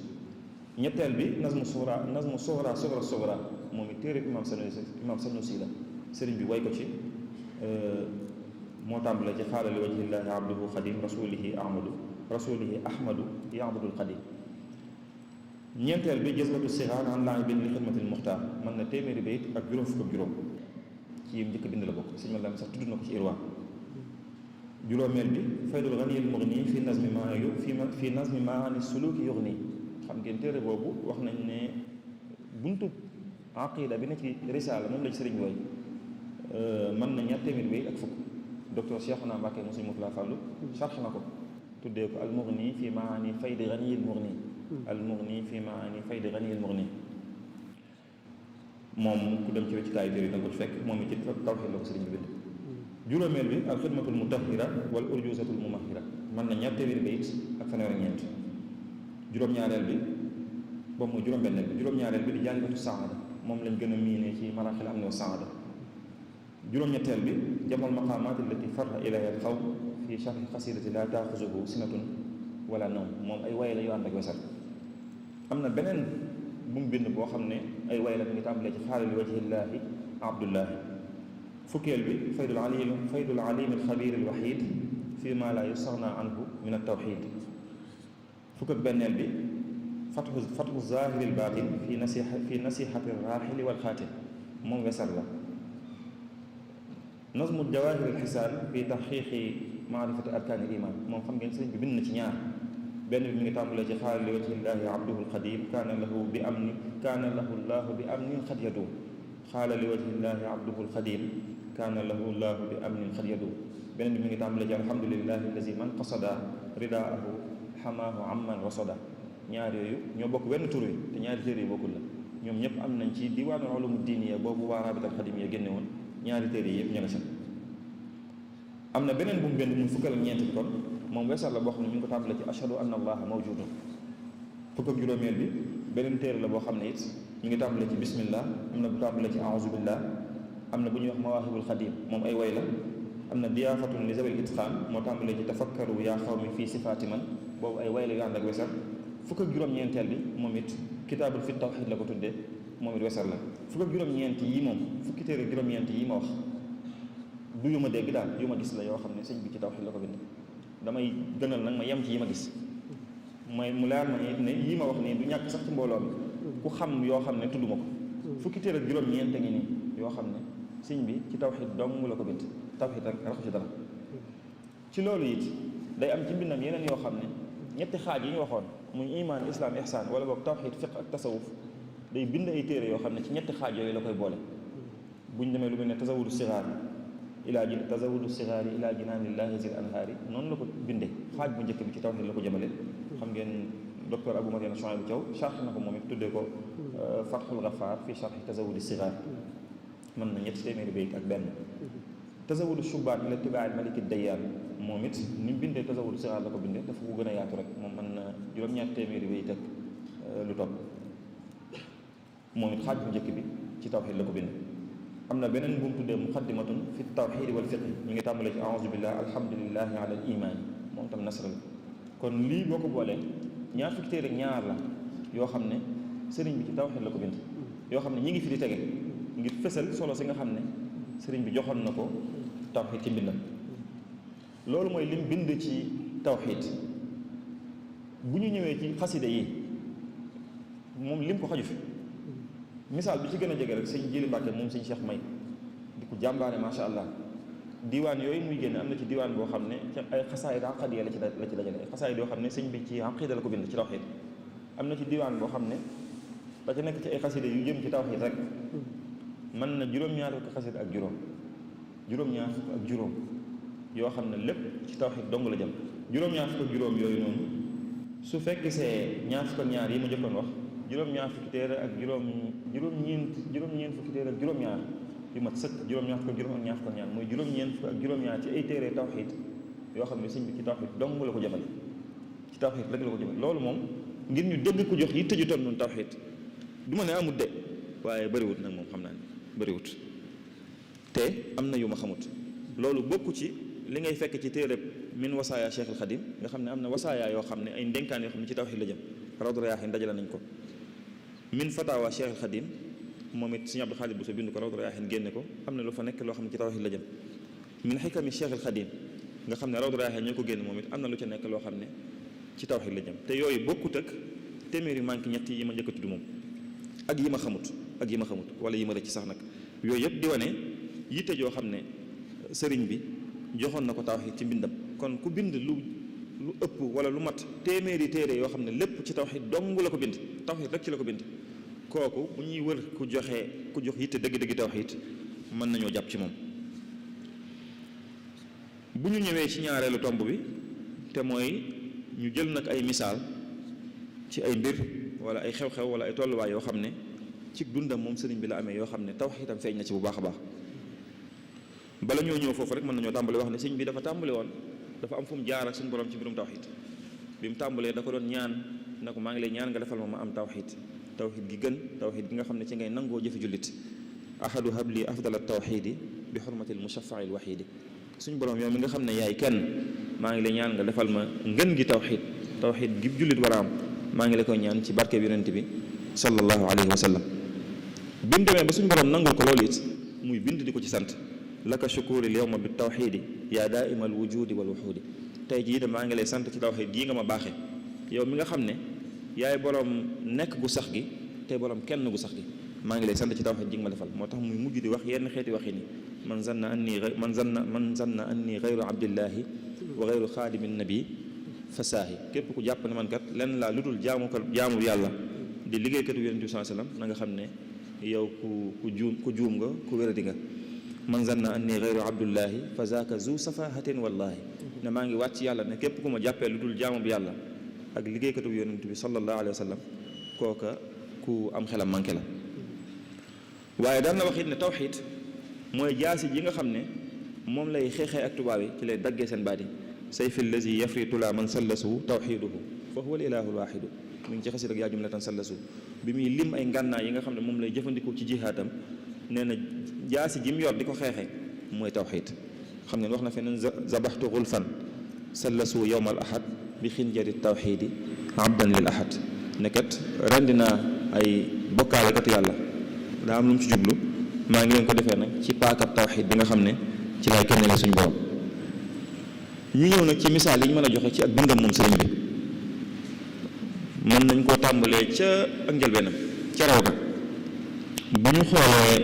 S2: ñetteel bi nazmu sughra sughra moom it téere imam Sanusi la sëriñ bi way ko ci moo tàmbale ci xaala li wajhillahi abduhu xadim rasulihi ahmadu yaabudul xadim ñeenteel bi jazbatu sixaar an laa bin li xidmatil muxtaar mën na téeméeri bayit ak juróom fukk ak juróom ci yim njëkk bind la bokk sëñ ma sax tudd na ko ci irwa juróomeel bi faydul ganiyil mughni fi nazmi maani suluki yughni xam ngeen téere boobu wax nañ ne buntu aqida bi na ci risaala moom la ci sëriñ wooy mën na ñaar téeméeri bayit ak fukk docteur Cheikhouna Mbacké mu sëñ Murtala Fallu sarx na ko tuddee ko al mughni fi maani faydi ganiyil mughni al mughni fi maani faydi ganiyil mughni moom ku dem ci wéccikaayu téere yi da nga ko fekk moom it ci tawxiid la ko sëriñ bi bind juróomeel bi al xidmatul mutahhira wal urjuzatul mumahhira mën na ñaar téeméeri bayit ak fanweer ak ñeent juróom-ñaareel bi boobu mooy juróom-benneel bi juróom-ñaareel bi di jaalibatu saada moom lañ gën a miinee ci maraaxil am ne saada juróom-ñetteel bi jamal maqaamaat allati farra ilayha al xaw fi sharhi xasidati la taaxuzuhu sinatun wala nawm moom ay way la yu ànd ak wesal am na beneen bu mu bind boo xam ne ay way la mi ngi tàmbalee ci xaala li wajhillaahi abdullahi fukkeel bi faydul alim alxabir alwahid fi ma la yustaghna anhu min altawxid fukk ak benneel bi fathu zahiri albatin fi nasihati alraxili walxaatim moom wesal la nazmu jawahir alxisaan fi taxqiqi maarifati arkaani iman moom xam ngeen sëriñ bi bind na ci ñaar benn bi mi ngi tàmbalee ci xaala li wajhillaahi abduhu alxadim kaana lahu llahu bi amnin xad yadum xaala li wajhillaahi abduhu alxadim kaana lahu llahu bi amnin xad yadum beneen bi mi ngi tàmbalee ci alhamdulillahi allazi man qasada ridaahu xamaahu amman rasada ñaar yooyu ñoo bokk wenn tur wi te ñaari téere yi bokkul la ñoom ñëpp am nañ ci diwaanul ulumu diiniya boobu waa rabital xadim ya génne woon ñaari téere yi yëpp ña nga seen am na beneen bu mu bind muy fukkal ak ñeent bi kon moom weesal la boo xam ne mi ngi ko tàmbalee ci ashhadu anna allaha mawjudun fukk ak juróomeel bi beneen téere la boo xam ne it mi ngi tàmbalee ci bismillah am na bu tàmbalee ci a'uuzu billah am na bu ñuy wax mawaahibul xadim moom ay way la am na diyaafatun li zawil itqaan moo tàmbalee ci tafakkaru yaa xawmi fii sifaati man boobu ay way la yu ànd ak wesal fukk ak juróom-ñeenteel bi moom it kitaabul fi tawxiid la ko tuddee moom it wesal la fukk ak juróom-ñeent yi moom fukki téere juróom-ñeent yi ma wax du yu ma dégg daal yu ma gis la yoo xam ne sëñ bi ci tawxiid la ko bind damay gënal nag ma yem ci yi ma gis mooy mu leer ma it ne yii ma wax nii du ñàkk sax ci mbooloo mi ku xam yoo xam ne tudduma ko fukki téere ak juróom-ñeent ngi nii yoo xam ne sëñ bi ci tawxiid dong la ko bind tawxiid rek raxu ci dara ci loolu it day am ci mbindam yeneen yoo xam ne ñetti xaaj yi ñu waxoon muy iman islam ihsaan wala boog tawxiid fiq ak tasawuf day bind ay téere yoo xam ne ci ñetti xaaj yooyu la koy boole buñ demee lu mel ne tasawudu sigaar ilaa jinaanillahi zil anhaari noonu la ko bindee xaaj bu njëkk bi ci tawxiid la ko jëmale xam ngeen docteur Abou Mariana Chouaïbou Thiaw charx na ko moom it tuddee ko Fathul Ghaffar fi charxi tasawudi sigaar mën na 300 bayt ak benn tasawudu shubaan ila tibaa maliki dayyaan moom it ni mu bindee tasawudu sigaar la ko bindee dafa ko gën a yaatu rek moom mën na juróom-ñaar téeméeri bayt ak lu topp moom it xaaj bu njëkk bi ci tawxiid la ko bind am na beneen bu mu tuddee muqaddimatun fi tawxiid wal fiqh ñu ngi tàmbalee ci a'uuzu billah alhamdulillahi ala al iman moom tam nasra la kon lii boo ko boolee ñaar fukki téere ak ñaar la yoo xam ne sëriñ bi ci tawxiid la ko bind yoo xam ne ñi ngi fi di tege ngir fësal solo si nga xam ne sëriñ bi joxoon na ko tawxiid ci mbindam loolu mooy lim bind ci tawxiid bu ñu ñëwee ci xaside yi moom lim ko xaju fi misaal bi ci gën a jege rek sëñ Jili Mbàkke moom sëñ Cheikh May di ko jàmbaane macha allah diwaan yooyu muy génn am na ci diwaan boo xam ne ay xasaayid aqadiya la ci dajale ay xasaayid yoo xam ne sëñ bi ci aqida la ko bind ci tawxiid am na ci diwaan boo xam ne da ca nekk ci ay xaside yu jëm ci tawxiid rek mën na juróom-ñaar fukki xaside ak juróom-ñaar fukk ak juróom yoo xam ne lépp ci tawxiid dong la jëm juróom-ñaar fukk ak juróom yooyu noonu su fekk see ñaar fukk ak ñaar yi ma jëkkoon wax juróom-ñaar fukki téere ak juróom-ñeent fukki téere ak juróom-ñaar yu mat sëkk juróom-ñaar fukk ak juróom-ñaar fukk ak ñaar mooy juróom-ñeent fukk ak juróom-ñaar ci ay téere tawxiid yoo xam ne sëñ bi ci tawxiid dong la ko jëmale ci tawxiid rek la ko jëmale loolu moom ngir ñu dégg ko jox yitte ju toll noonu tawxiid du ma ne amut de waaye bëriwut nag moom xam naa ne bëriwut te am na yu ma xamut loolu bokku ci li ngay fekk ci téere min wasaaya Cheikh al Xadim nga xam ne am na wasaaya yoo xam ne ay ndénkaan yoo xam ne ci tawxiid la jëm Rawdu Rayaahiin dajale nañ ko min fatawa Cheikh al Xadim moom it Sëñ Abdou Khadir Bousso bind ko Rawdu Rayaahiin génne ko am na lu fa nekk loo xam ne ci tawxiid la jëm min xikami Cheikh al Xadim nga xam ne Rawdu Rayaahiin ñoo ko génne moom it am na lu ca nekk loo xam ne ci tawxiid la jëm te yooyu bokkut ak téeméeri manque ñett yi ma njëkk a tudd moom ak yi ma xamut wala yi ma rëcc sax nag yooyu yëpp di wane yitte joo xam ne sëriñ bi joxoon na ko tawxiid ci mbindam kon ku bind lu ëpp wala lu mat téeméeri téere yoo xam ne lépp ci tawxiid dong la ko bind tawxiid rek ci la ko bind kooku bu ñuy wër ku jox yitte dëgg-dëgg tawxiid mën nañoo jàpp ci moom bu ñu ñëwee ci ñaareelu tomb bi te mooy ñu jël nag ay misaal ci ay mbir wala ay xew-xew wala ay tolluwaay yoo xam ne ci dundam moom sëriñ bi la amee yoo xam ne tawxiidam feeñ na ci bu baax a baax bala ñoo ñëw foofu rek mën nañoo tàmbali wax ne sëriñ bi dafa tàmbali woon dafa am fu mu jaar ak suñu borom ci mbirum tawxiid bi mu tàmbalee da ko doon ñaan na ko maa ngi lay ñaan nga defal ma am tawxiid gi gën tawxiid gi nga xam ne ci ngay nangoo jëfi jullit ahadu habli afdal at tawxiidi bi xurmati al mushaffa'i al waxiidi suñu borom yow mi nga xam ne yaay kenn maa ngi lay ñaan nga defal ma ngën gi tawxiid gi jullit war a am maa ngi la koy ñaan ci barke bi yonent bi sallallahu alayhi wa sallam bi mu demee ba suñu borom nangul ko loolu it muy bind di ko ci sant laka shukuri al yawma bi tawxiidi yaa daaima al wujudi wal wuxuudi tey jii de maa ngi lay sant ci tawxiid gii nga ma baaxee yow mi nga xam ne yaay borom nekk gu sax gi tey borom kenn gu sax gi maa ngi lay sant ci tawxiid gi nga ma defal moo tax muy mujj di wax yenn xeeti waxi ni man zanna anni gayru abdillahi wa gayru xaadimi nabi fasaahi képp ku jàpp ne man kat lenn laa lu dul jaamu yàlla di liggéeykatu yonent bi sallallahu alayhi wasallam na nga xam ne yow ku juum nga ku wéradi nga man zanna anni gayru abdullahi fa zaaka zu safahatin wallahi ne maa ngi wàcc yàlla ne képp ku ma jàppee lu dul jaamu bi yàlla ak liggéeykatu yonent bi sallallahu alayhi wasallam kooka ku am xelam manqué la waaye daan na wax it ne tawxiid mooy jaasi ji nga xam ne moom lay xeexee ak tubaab yi ci lay daggee seen baat yi sayfi allazi yafritu la man sallasu tawxiiduhu fa huwa al ilahu al waaxidu mi ngi ci xasit ak yaa jumlatan sallasu bi muy lim ay ngànnaay yi nga xam ne moom lay jëfandikoo ci jihaatam nee na jaasi ji mu yor di ko xeexee mooy tawxiid xam ngeen wax na feneen zabaxtu xulfan sallasu yowma al ahad bi xinjari tawxiidi abdan lil ahad nekkat rendi naa ay bokkaalekat yàlla daa am lu mu ci jublu maa ngi leen ko defee nag ci paakab tawxiid bi nga xam ne ci lay kenn la suñu borom ñu ñëw nag ci misaal yi ñu mën a joxe ci ak dundam moom sëriñ bi mën nañ koo tàmbalee ca ak njëlbeenam ca raw ga bu ñu xoolee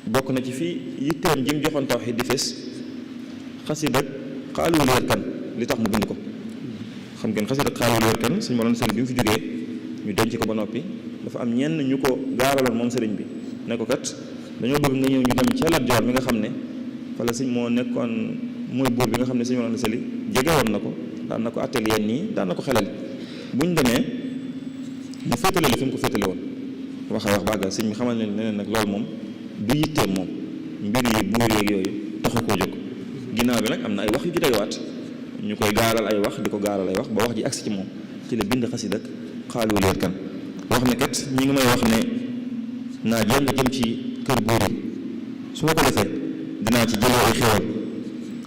S2: bokk na ci fii yitteem ji mu joxoon tawxiid di fés xasida xaalu leer kan li tax mu bind ko xam ngeen xasida xaalu leer kan suñu moroon sëriñ bi mu fi jógee ñu denc ko ba noppi dafa am ñenn ñu ko gaaraloon moom sëriñ bi ne ko kat dañoo bëgg nga ñëw ñu dem ca Lat Joor mi nga xam ne wala sëñ moo nekkoon mooy buur bi nga xam ne suñu moroon sëli jege woon na ko daan na ko atteel yéen nii daan na ko xelal buñ demee mu féetale la fi mu ko féetale woon wax a wax bàggal sëñ bi xamal ne neneen nag loolu moom du yitteem moom mbir yi buur yeeg yooyu taxu koo jóg ginnaaw bi nag am na ay wax yu ci tegawaat ñu koy gaaral ay wax di ko gaaral ay wax ba wax ji agsi ci moom ci la bind xasida xaalu leer kan wax ne kat ñi ngi may wax ne naa jàng jëm ci kër buur yi su ma ko defee dinaa ci jëlee ay xéwal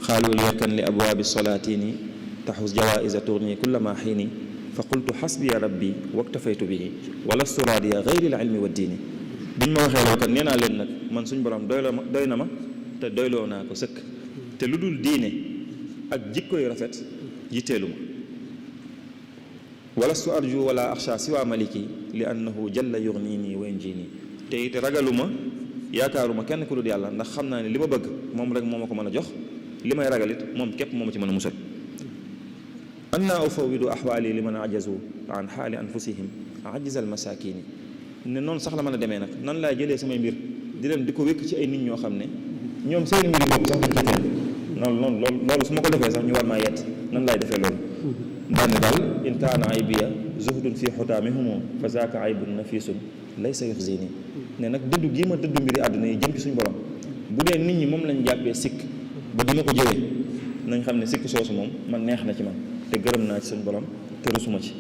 S2: xaalu leer kan li abwaabi solaatini taxus jawaïsa tourni kullama xiini fa qultu xasbiya rabbi waktafaytu bihi wala suraadiya gayri l ilmi wa diini biñ ma waxee loo kat nee naa leen nag man suñ borom doy na ma te doyloo naa ko sëkk te lu dul diine ak jikko yu rafet yitteelu ma wala su arju wala axsha siwa maliki li annahu jalla yugnini wa yunjini te it ragaluma yaakaaruma kenn ku dul yàlla ndax xam naa ne li ma bëgg moom rek moo ma ko mën a jox li may ragal it moom képp moo ma ci mën a musal anna ufawidu ahwaali liman ajazu an xaali anfusihim ajizal masakini ne noonu sax la mën a demee nag nan laay jëlee samay mbir di leen di ko wékk ci ay nit ñoo xam ne ñoom seen mbiri bopp sax duñ xetee loolu su ma ko defee sax ñu war maa yett nan laay defee loolu daanne daal in kaana aybiya zuhdun fi xutaamihumu fa zaaka aybun nafisun laysa yuxzini ne nag dëddu gii ma dëddu mbiri àdduna yi jëm ci suñu borom bu dee nit ñi moom lañ jàppee sikk ba di ma ko jëwee nañ xam ne sikk soosu moom man neex na ci man te gërëm naa ci suñu borom te rusuma ci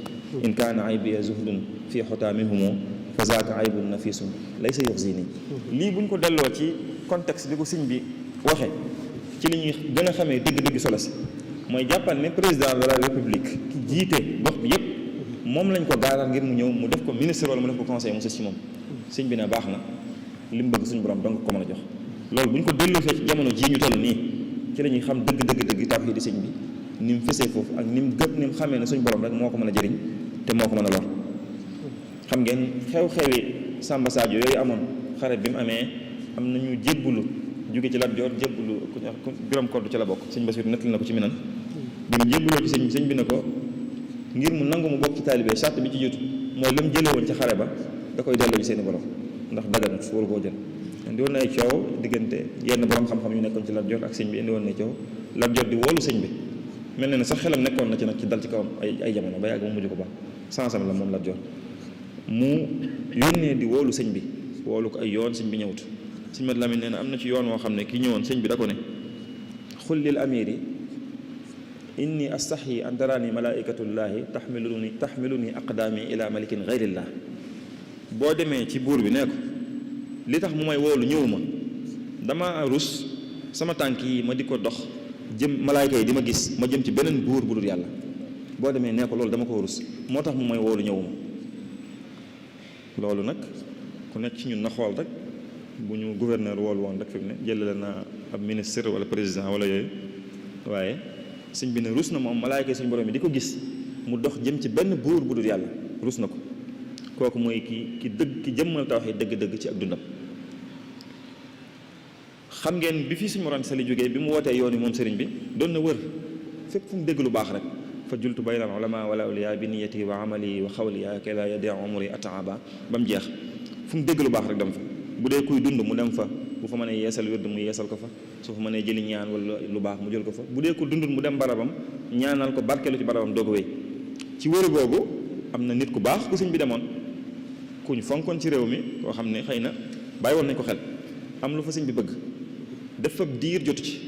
S2: in kaana aybiya zuhdun fi xutaamihumu fa zaaka aybun nafisun laysa yuxzini lii buñ ko delloo ci contexte bi ko sëñ bi waxe ci li ñuy gën a xamee dëgg-dëgg solo si mooy jàppal ne président de la république ki jiite gox bi yépp moom lañ ko gaaral ngir mu ñëw mu def ko ministre wala mu def ko conseil mu sës ci moom sëñ bi ne baax na li mu bëgg suñu borom donc ko mën a jox loolu bu ñu ko delloosee ci jamono jii ñu toll nii ci la ñuy xam dëgg tawhiid di sëñ bi ni mu fesee foofu ak ni mu gëpp ni mu xamee ne suñu borom rek moo ko mën a jëriñ te moo ko mën a lor xam ngeen xew-xewi Samba Sadio yooyu amoon xare bi mu amee am nañu jébbulu jóge ci Lat Joor jébbulu ku Biram Koddu ci la bokk sëñ Basiru nettali na ko ci Minan bi mu jébbuloo ci sëñ bi ne ko ngir mu nangu mu bokk ci taalibe charte bi ci jiitu mooy la mu jëlee woon ci xare ba da koy delloo ci seeni borom ndax daganut waru koo jël indi woon na ay coow diggante yenn borom xam-xam yu nekkoon ci Lat Joor ak sëñ bi indi woon na coow Lat Joor di woolu sëñ bi mel na ne sax xelam nekkoon na ci nag ci dal ci kawam ay jamono ba yàgg mu mujj ko baax sansam la moom Lat Joor mu yónnee di woolu sëñ bi woolu ko ay yoon sëñ bi ñëwut sëñ Mat Lamin nee na am na ci yoon woo xam ne ki ñëwoon sëñ bi da ko ne xul lil amiri inni astaxyi an taraani malaikatullahi taxmiluni aqdaami ila malikin gayrillah boo demee ci buur bi nee ko li tax mu may woolu ñëwuma dama rus sama tànk yi ma di ko dox jëm malaayka yi di ma gis ma jëm ci beneen buur bu dul yàlla boo demee nee ko loolu dama ko rus moo tax mu may woolu ñëwuma loolu nag ku nekk ci ñun na xool rek bu ñu gouverneur woolu woon rek fi mu ne jëlale na ab ministre wala président wala yooyu waaye sëñ bi ne rus na moom malaayka suñu borom bi di ko gis mu dox jëm ci benn buur bu dul yàlla rus na ko kooku mooy ki jëmmal tawhiid dëgg-dëgg ci ak dundam xam ngeen bi fii suñu Mor Anta Sali jógee bi mu wootee yoon yi moom sëriñ bi doon na wër fépp fu mu dégg lu baax rek fa jultu bayna al ulama wala awliya bi niyati wa amali wa xawliya kay la yadi umri ataaba ba mu jeex fu mu dégg lu baax rek dem fa bu dee kuy dund mu dem fa bu fa mënee yeesal wérd mu yeesal ko fa su fa mënee jëli ñaan wala lu baax mu jël ko fa bu dee ko dundul mu dem barabam ñaanal ko barkeelu ci barabam doog a wéy ci wëri boobu am na nit ku baax ku sëñ bi demoon ku ñu fonkoon ci réew mi koo xam ne xëy na bàyyi woon nañ ko xel am lu fa sëñ bi bëgg def fa diir jotu ci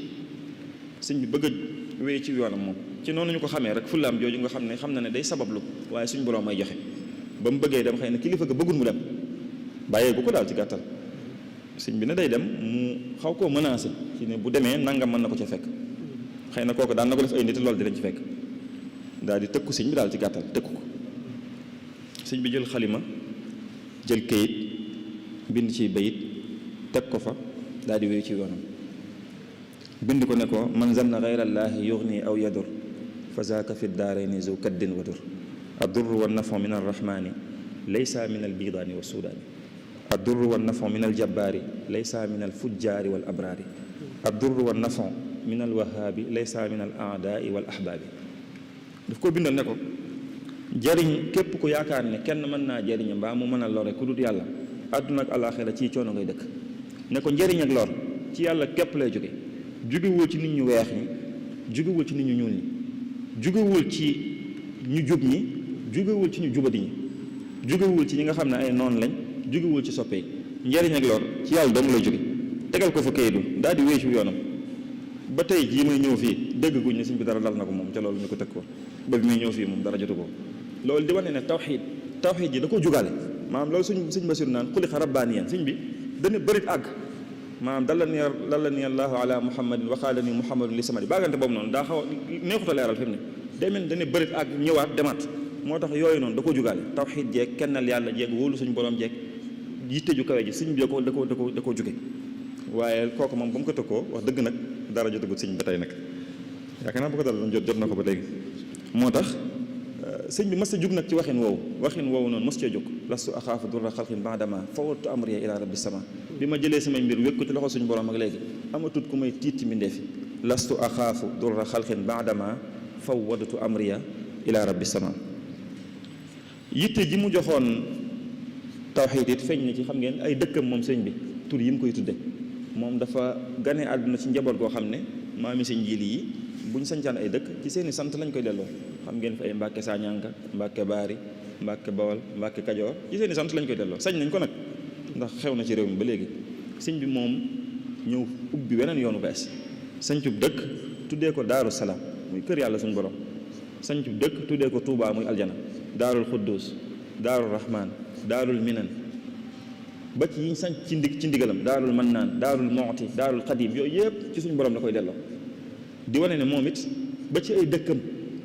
S2: sëñ bi bëgg a wéy ci yoonam moom ci noonu ñu ko xamee rek fullaam jooju nga xam na ne day sabablu waaye suñ borom may joxe ba mu bëggee dem xëy na kilifa ga bëggul mu dem bàyyee bu ko daal ci gàttal sëñ bi ne day dem mu xaw koo menacé ci ne bu demee nangam mën na ko ca fekk xëy na kooku daan na ko def ay nit loolu di lañ ci fekk daal di tëkku sëñ bi daal ci gàttal tëkku ko sëñ bi jël xalima jël kayit bind ci bayit teg ko fa daal di wéy ci yoonam bind ko ne ko man zanna gayrallaahi yugni aw yadur fa zaaka fi daarayni zu kaddin wadur addurru wa nafu min arrahmani laysa min albidaani wa sudaani addurru wa nafu min aljabbaari laysa min alfujjaari wal abraari addurru wa nafu min alwahaabi laysa min al aadaai wal ahbaabi. daf ko bindal ne ko jariñ képp ku yaakaar ne kenn mën naa jariñ mbaa mu mën a lore ku dul yàlla àdduna ak alaaxira ci coono ngay dëkk. ne ko njëriñ ak lor ci yàlla képp lay jógewul ci nit ñu weex ñi jógewul ci nit ñu ñuul ñi jógewul ci ñu jub ñi jógewul ci ñu jubadi ñi jógewul ci ñi nga xam ne ay noon lañ jógewul ci soppe yi njëriñ ak lor ci yàlla dong lay jóge. tegal ko fa kayitu daal di wéy ci yoonam ba tey jii muy ñëw fii dégg guñ ne sëñ bi dara dal na ko moom ca loolu ñu ko teg ko ba bi muy ñëw fii moom dara jotu ko. loolu di wane ne tawxiid ji da ko jugaale maanaam loolu sëñ Basiru naan xuliqa rabbaaniyan sëñ bi dana bërit àgg maanaam dalla ni allahu ala muhammadin waxaala ni muhammadun li samadi baagante boobu noonu daa xaw a neexut a leeral fi mu ne day mel dana bërit àgg ñëwaat demaat moo tax yooyu noonu da ko jugaale tawxiid jeeg kennal yàlla jeeg wóolu suñu borom jeeg yitte ju kawe ji sëñ bi da ko juge waaye kooku moom ba mu ko tëkkoo wax dëgg nag dara jotagut sëñ ba tey nag yaakaar naa bu ko dal jot na ko ba léegi moo tax sëñ bi mas a jug nag ci waxin woowu noonu mas cee jóg lastu axaafu durra xalqin baadama fawattu amriya ila rabbi sama bi ma jëlee samay mbir wékku ci loxo suñu borom ak léegi amatut ku may tiit ci mbindeef yi lastu axaafu durra xalqin baadama fawwadtu amriya ila rabbi sama yitte ji mu joxoon tawxiid it feeñ na ci xam ngeen ay dëkkam moom sëñ bi tur yi mu koy tudde moom dafa gane àdduna ci njaboot goo xam ne maami sëñ jiili yi buñ sañcaan ay dëkk ci seeni sant lañ koy delloo xam ngeen fi ay Mbàkke Sañanka Mbàkke Baari Mbàkke Bawol Mbàkke Kajoor ci seeni sant lañ koy delloo sañ nañ ko nag ndax xew na ci réew mi ba léegi sëñ bi moom ñëw ubbi weneen yoonu bees sañcub dëkk tuddee ko Daaru Salaam muy kër yàlla suñu borom sañcub dëkk tuddee ko Tuubaa muy aljana Daarul Xuddus Daarul Rahmaan Daarul Minan ba ci yiñ sañ ci ndigalam Daarul Mannaan Daarul Muxti Daarul Xadiim yooyu yëpp ci suñu borom la koy delloo di wane ne moom it ba ci ay dëkkam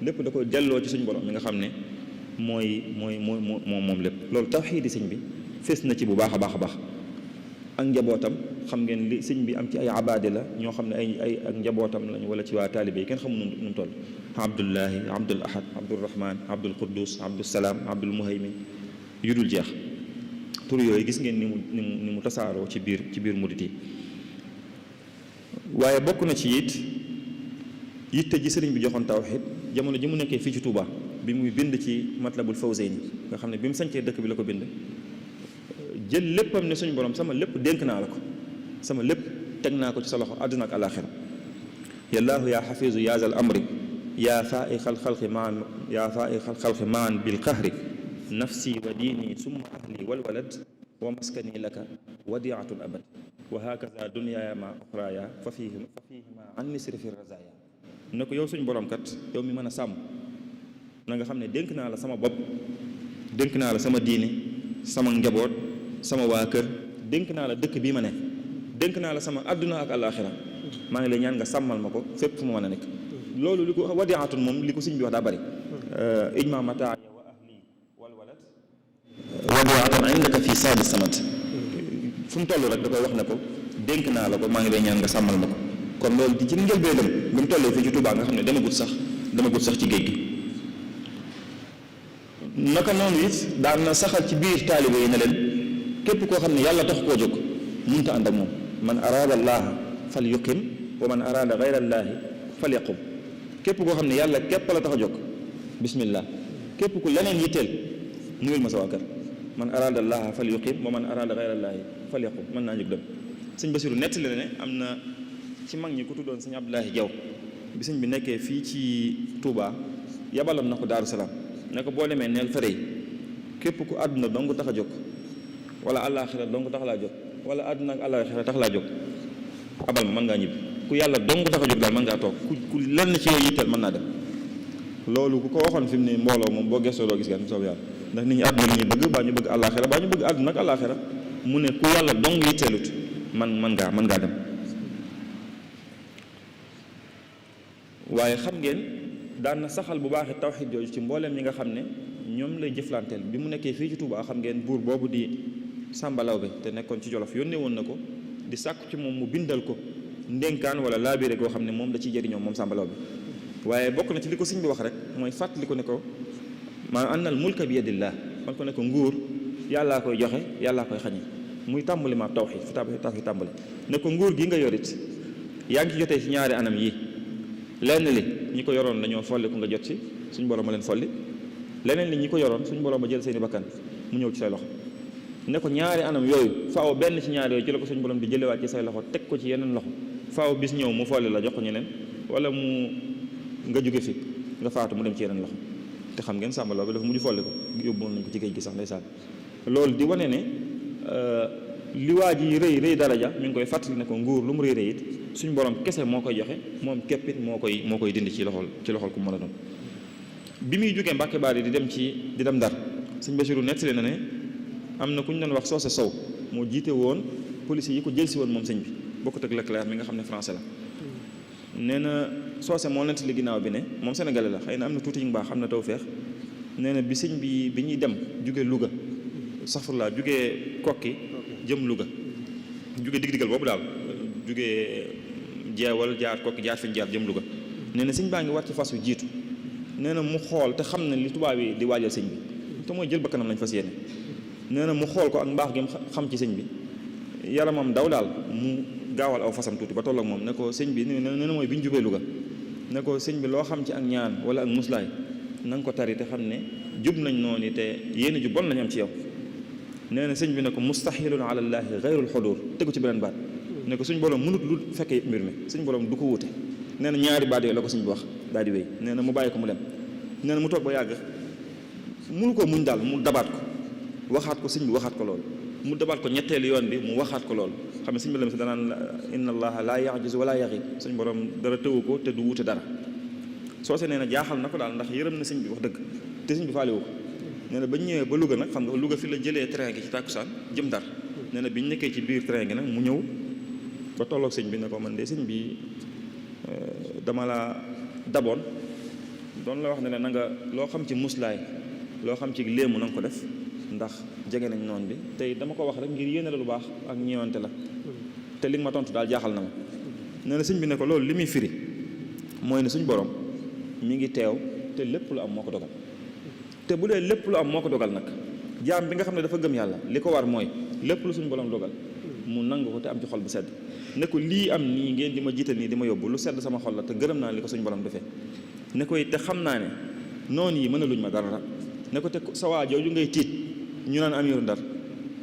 S2: lépp da koy delloo ci suñu borom mi nga xam ne moom lépp loolu tawxiidi sëñ bi fees na ci bu baax a baax a baax ak njabootam xam ngeen li sëñ bi am ci ay abaade la ñoo xam ne ay ak njabootam lañu wala ci waa taalibe yi kenn xamul nu mu toll abdullahi abdul ahad abdul rahman abdul quddus abdul salaam abdul muhaymin yu dul jeex tur yooyu gis ngeen ni mu tasaaroo ci biir murit yi waaye bokk na ci it yitte ji sëriñ bi joxoon tawxiid jamono ji mu nekkee fii ci Touba bi muy bind ci Matlabul Fawzayni nga xam ne bi mu sañcee dëkk bi la ko bind jël léppam ne suñu borom sama lépp dénk naa la ko sama lépp teg naa ko ci sa loxo àdduna ak alaaxira yallaahu yaa xafiizu yaa zal amri yaa faaiqal xalqi maan bil qahri nafsi wa diini summa ahli wal walad wa maskani laka wadiatun abad wa hakaza dunyaaya ma oxraaya fa fiihima an nisri fi razaya ne ko yow suñu borom kat yow mi mën a sàmm na nga xam ne dénk naa la sama bopp dénk naa la sama diine sama njaboot sama waa kër dénk naa la dëkk bii ma ne dénk naa la sama àdduna ak alaaxira maa ngi lay ñaan nga sàmmal ma ko fépp fu ma mën a nekk loolu li ko wadiatun moom li ko sëñ bi wax daa bëri ijma mataaya wa ahli wal walad wadiatun indaka fi saadi samad fu mu toll rek da koy wax ne ko dénk naa la ko maa ngi lay ñaan nga sàmmal ma ko kon loolu di ci njëlbeenam bi mu tollee fii ci Touba nga xam ne demagut sax ci géej gi naka noonu it daan na saxal ci biir taalibe yi ne leen képp koo xam ne yàlla tax koo jóg mënta ànd ak moom man araada allaaha fal yuqim wa man araada gayra allaahi fal yaqum képp koo xam ne yàlla képp la tax a jóg bismillah képp ku leneen yitteel nuyul ma sa waa kër man araada allaaha fal yuqim wa man araada gayra allaahi fal yaqum mën naa jóg dem. sëñ Basiru nettali la ne am na ci mag ñi ku tuddoon sëñ Abdoulahi Jaw bi sëñ bi nekkee fii ci Touba yabaloon na ko Daaru Salaam ne ko boo demee neel fare yi képp ku àdduna dong tax a jóg wala àllaaxira dong tax laa jóg wala àdduna ak àllaaxira tax laa jóg abal ma mën ngaa ñibbi ku yàlla dong tax a jóg daal mën ngaa toog ku lenn ci yooyu yitteel mën naa dem. loolu ku ko waxoon fi mu ne mbooloo moom boo gëstoo doo gis gan soob yàlla ndax nit ñi àdduna la ñuy bëgg baa ñu bëgg àllaaxira baa ñu bëgg àdduna ak àllaaxira mu ne ku yàlla dong yitteelut mën ngaa dem. waaye xam ngeen daan na saxal bu baax tawxiid jooju ci mbooleem ñi nga xam ne ñoom lay jëflanteel bi mu nekkee fii ci Touba xam ngeen buur boobu di Sàmba Lawbe te nekkoon ci Jolof yónnee woon na ko di sàkku ci moom mu bindal ko ndénkaan wala laabire goo xam ne moom da ciy jëriñoo moom Sàmba Lawbe waaye bokk na ci li ko sëñ bi wax rek mooy fàttali ko ne ko maanaam annal mulka bi yadillah kon ko ne ko nguur yàllaa koy joxe yàllaa koy xañe muy tàmbali ma tawxiid fi tàmbali ne ko nguur gi nga yorit yaa ngi ci jotee ci ñaari anam yi lenn li ñi ko yoroon dañoo folli ku nga jot ci suñu borom ma leen folli leneen li ñi ko yoroon suñu borom ba jël seeni bakkan mu ñëw ci say loxo ne ko ñaari anam yooyu faaw benn ci ñaari yooyu ci la ko suñu borom di jëlewaat ci say loxo teg ko ci yeneen loxo faaw bis ñëw mu folli la jox ko ñeneen wala mu nga jóge fi nga faatu mu dem ci yeneen loxo te xam ngeen Samba Law bi dafa mujj folli ko yóbbu nañ ko ci géej gi sax ndeysaan loolu di wane ne li waa ji rëy daraja mi ngi koy fàttali ne ko nguur lu mu rëy it suñu borom kese moo koy joxe moom képp it moo koy dindi ci loxol ku mën a doon. bi muy jógee Mbàkke Baari di dem Ndar sëñ Basiru nettali na ne am na ku ñu doon wax Soose Sow moo jiite woon police yi ko jël si woon moom sëñ bi bokkut ak Leclerc mi nga xam ne français la nee na Soose moo nettali ginnaaw bi ne moom sénégalais la xëy na am na tuuti yu baax xam na tawfeex nee na bi sëñ bi ñuy dem jóge Louga safurlaa jóge Kokki jëm Louga jóge digg-diggal boobu daal jóge jeewal jaar Kokki jaar fi ñu jaar jëm Louga nee na sëñ baa ngi war ci fas wi jiitu nee na mu xool te xam ne li tubaab yi di waajal sëñ bi te mooy jël bakkanam lañ fas yéene nee na mu xool ko ak mbaax gi xam ci sëñ bi yaramam daw daal mu gaawal aw fasam tuuti ba tolloog moom ne ko sëñ bi nee na mooy bi ñu jubee Louga ne ko sëñ bi loo xam ci ak ñaan wala ak muslaay na nga ko tari te xam ne jub nañ noonu te yéen ju bon lañ am ci yow nee na sëñ bi ne ko mustahilun ala llaahi gayrul xudur tegu ci beneen baat ne ko suñ borom mënut lu fekkee mbir mi suñ borom du ko wuute nee na ñaari baat yooyu la ko sëñ bi wax daal di wéy nee na mu bàyyi ko mu dem nee na mu toog ba yàgg munu ko muñ daal mu dabaat ko waxaat ko sëñ bi waxaat ko loolu mu dabaat ko ñetteelu yoon bi mu waxaat ko loolu xam ne sëñ bi la si danaan inna allaha laa yajiz wala yaxib suñ borom dara tëwu ko te du wuute dara soose nee na jaaxal na ko daal ndax yërëm na sëñ bi wax dëgg te sëñ bi faalewu ko nee na bañ ñëwee ba Louga nag xam nga Louga fi la jëlee train gi ci tàkkusaan jëm Ndar nee na biñ nekkee ci biir train gi nag mu ñëw ba tolloog sëñ bi ne ko man de sëñ bi dama la daboon doon la wax ne na nga loo xam ci muslaay loo xam ci léemu na nga ko def ndax jege nañ noonu bi tey dama ko wax rek ngir yéene la lu baax ak ñeewante la te li nga ma tontu daal jaaxal na ma nee na sëñ bi ne ko loolu li muy firi mooy ne suñ borom mi ngi teew te lépp lu am moo ko dogal te bu dee lépp lu am moo ko dogal nag jaam bi nga xam ne dafa gëm yàlla li ko war mooy lépp lu suñu borom dogal mu nangu ko te am ci xol bu sedd ne ko lii am nii ngeen di ma jiital nii di ma yóbbu lu sedd sama xol la te gërëm naa li ko suñu borom defee ne koy te xam naa ne noonu yi mën a luñ ma dara ne ko te sa waa jooju ngay tiit ñu naan amiru Ndar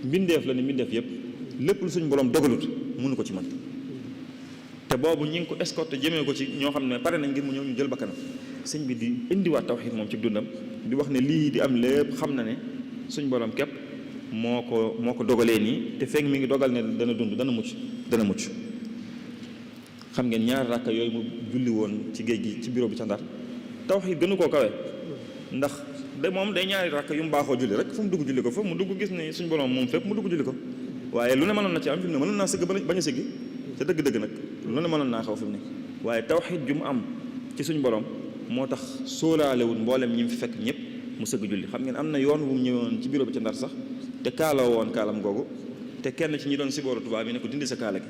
S2: mbindeef la ni mbindeef yëpp lépp lu suñu borom dogalut mënu ko ci man te boobu ñi ngi ko escorté jëmee ko ci ñoo xam ne pare nañ ngir mu ñëw ñu jël bakkanam sëñ bi di indiwaat tawxiid moom ci dundam di wax ne lii di am lépp xam na ne suñ borom képp moo ko dogalee nii te fekk mi ngi dogal ne dana dund dana mucc xam ngeen ñaari rakka yooyu mu julli woon ci géej gi ci bureau bi ca Ndar tawxiid gënu koo kawe ndax de moom day ñaari rakka yu mu baaxoo julli rek fu mu dugg julli ko fa mu dugg gis ne suñ borom moom fépp mu dugg julli ko waaye lu ne mënoon na ci am fi mu ne mënoon naa sëgg bañ a sëggi te dëgg-dëgg nag lu ne mënoon naa xaw fi mu ne waaye tawxiid ju mu am ci suñ borom moo tax sóolaalewul mboolem ñi mu fi fekk ñëpp mu sëgg julli xam ngeen am na yoon wu mu ñëwoon ci bureau bi ca Ndar sax te kaaloo woon kaalam googu te kenn ci ñi doon sibooru tubaab yi ne ko dindi sa kaala gi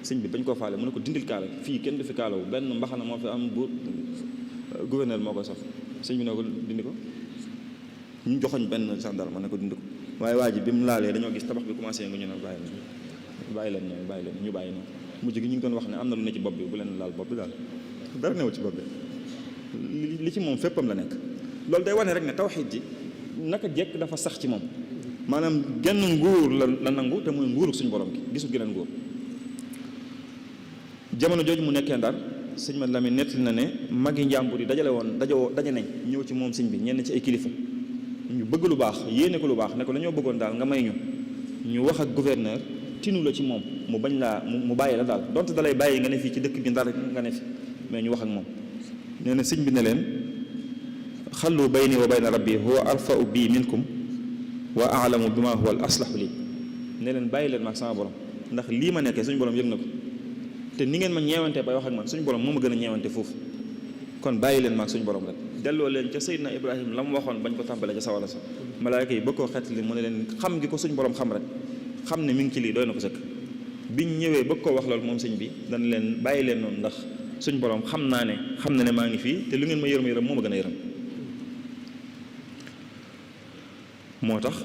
S2: sëñ bi bañ koo faale mu ne ko dindil kaala gi fii kenn du fi kaalawu benn mbaxana moo fi am bu gouverneur moo koy sax sëñ bi ne ko dindi ko ñu joxoñ benn gendarme ne ko dindi ko waaye waa ji bi mu laalee dañoo gis tabax bi commencé nga ñu ne bàyyi leen ñu bàyyi noonu mujj gi ñu ngi doon wax ne am na lu ne ci bopp bi bu leen laal bopp bi daal dara newu ci bopp bi li ci moom féppam la nekk loolu day wane rek ne tawxiid ji naka jekk dafa sax ci moom maanaam genn nguur la nangu te muy nguuru suñu borom gi gisul geneen nguur jamono jooju mu nekkee Ndar sëñ Mat Lamin nettali na ne magi njàmbur yi daje nañ ñëw ci moom sëñ bi ñenn ci ay kilifa ñu bëgg lu baax yéene ko lu baax ne ko dañoo bëggoon daal nga may ñu wax ak gouverneur tinu la ci moom mu bañ laa mu bàyyi la daal donte dalay bàyyi nga ne fii ci dëkk bi Ndar nga ne fi mais ñu wax ak moom nee na sëñ bi ne leen xallu bayni wa bayna rabbi huwa arfau bi minkum wa aalamu bima huwa al aslahu lii ne leen bàyyi leen ma ak sama borom ndax lii ma nekkee suñu borom yëg na ko te ni ngeen ma ñeewante bay wax ak man suñu borom moo ma gën a ñeewante foofu kon bàyyi leen ma ak suñu borom rek delloo leen ca Seydina Ibrahima la mu waxoon bañ ko tàmbalee ca sawara sa malaayka yi bëgg koo xettali mu ne leen xam gi ko suñu borom xam rek xam ne mi ngi ci lii doy na ko sëkk biñ ñëwee bëgg koo wax loolu moom sëñ bi dana leen bàyyi leen noonu ndax suñu borom xam na ne maa ngi fii te lu ngeen ma yërëm moo ma gën a yërëm moo tax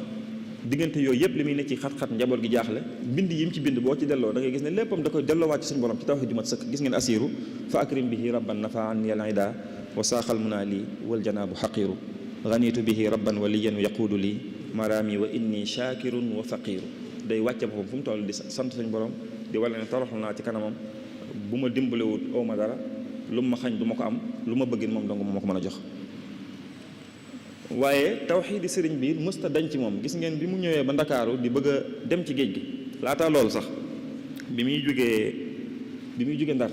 S2: diggante yooyu yëpp li muy ne ci xat-xat njaboot gi jaaxle bind yi mu ci bind boo ci delloo da ngay gis ne léppam da koy delloowaat ci suñu borom ci tawxiid ju mat sëkk. gis ngeen asiru fa akrim bihi rabban nafaan yalida wa saaxal munaa lii wal janaabu xaqiiru ganitu bihi rabban waliyan yaquudu lii maraami wa inni shaakirun wa faqiiru. day wàcce boppam fu mu toll di sant suñu borom di wala ne toroxlu naa ci kanamam bu ma dimbalewut aw ma dara lu ma xañ du ma ko am lu ma bëggin moom dong moo ma ko mën a jox. waaye tawxiidi sëriñ bi mësta dañ ci moom. gis ngeen bi mu ñëwee ba ndakaaru di bëgg a dem ci géej gi laataa loolu sax bi muy jógee ndar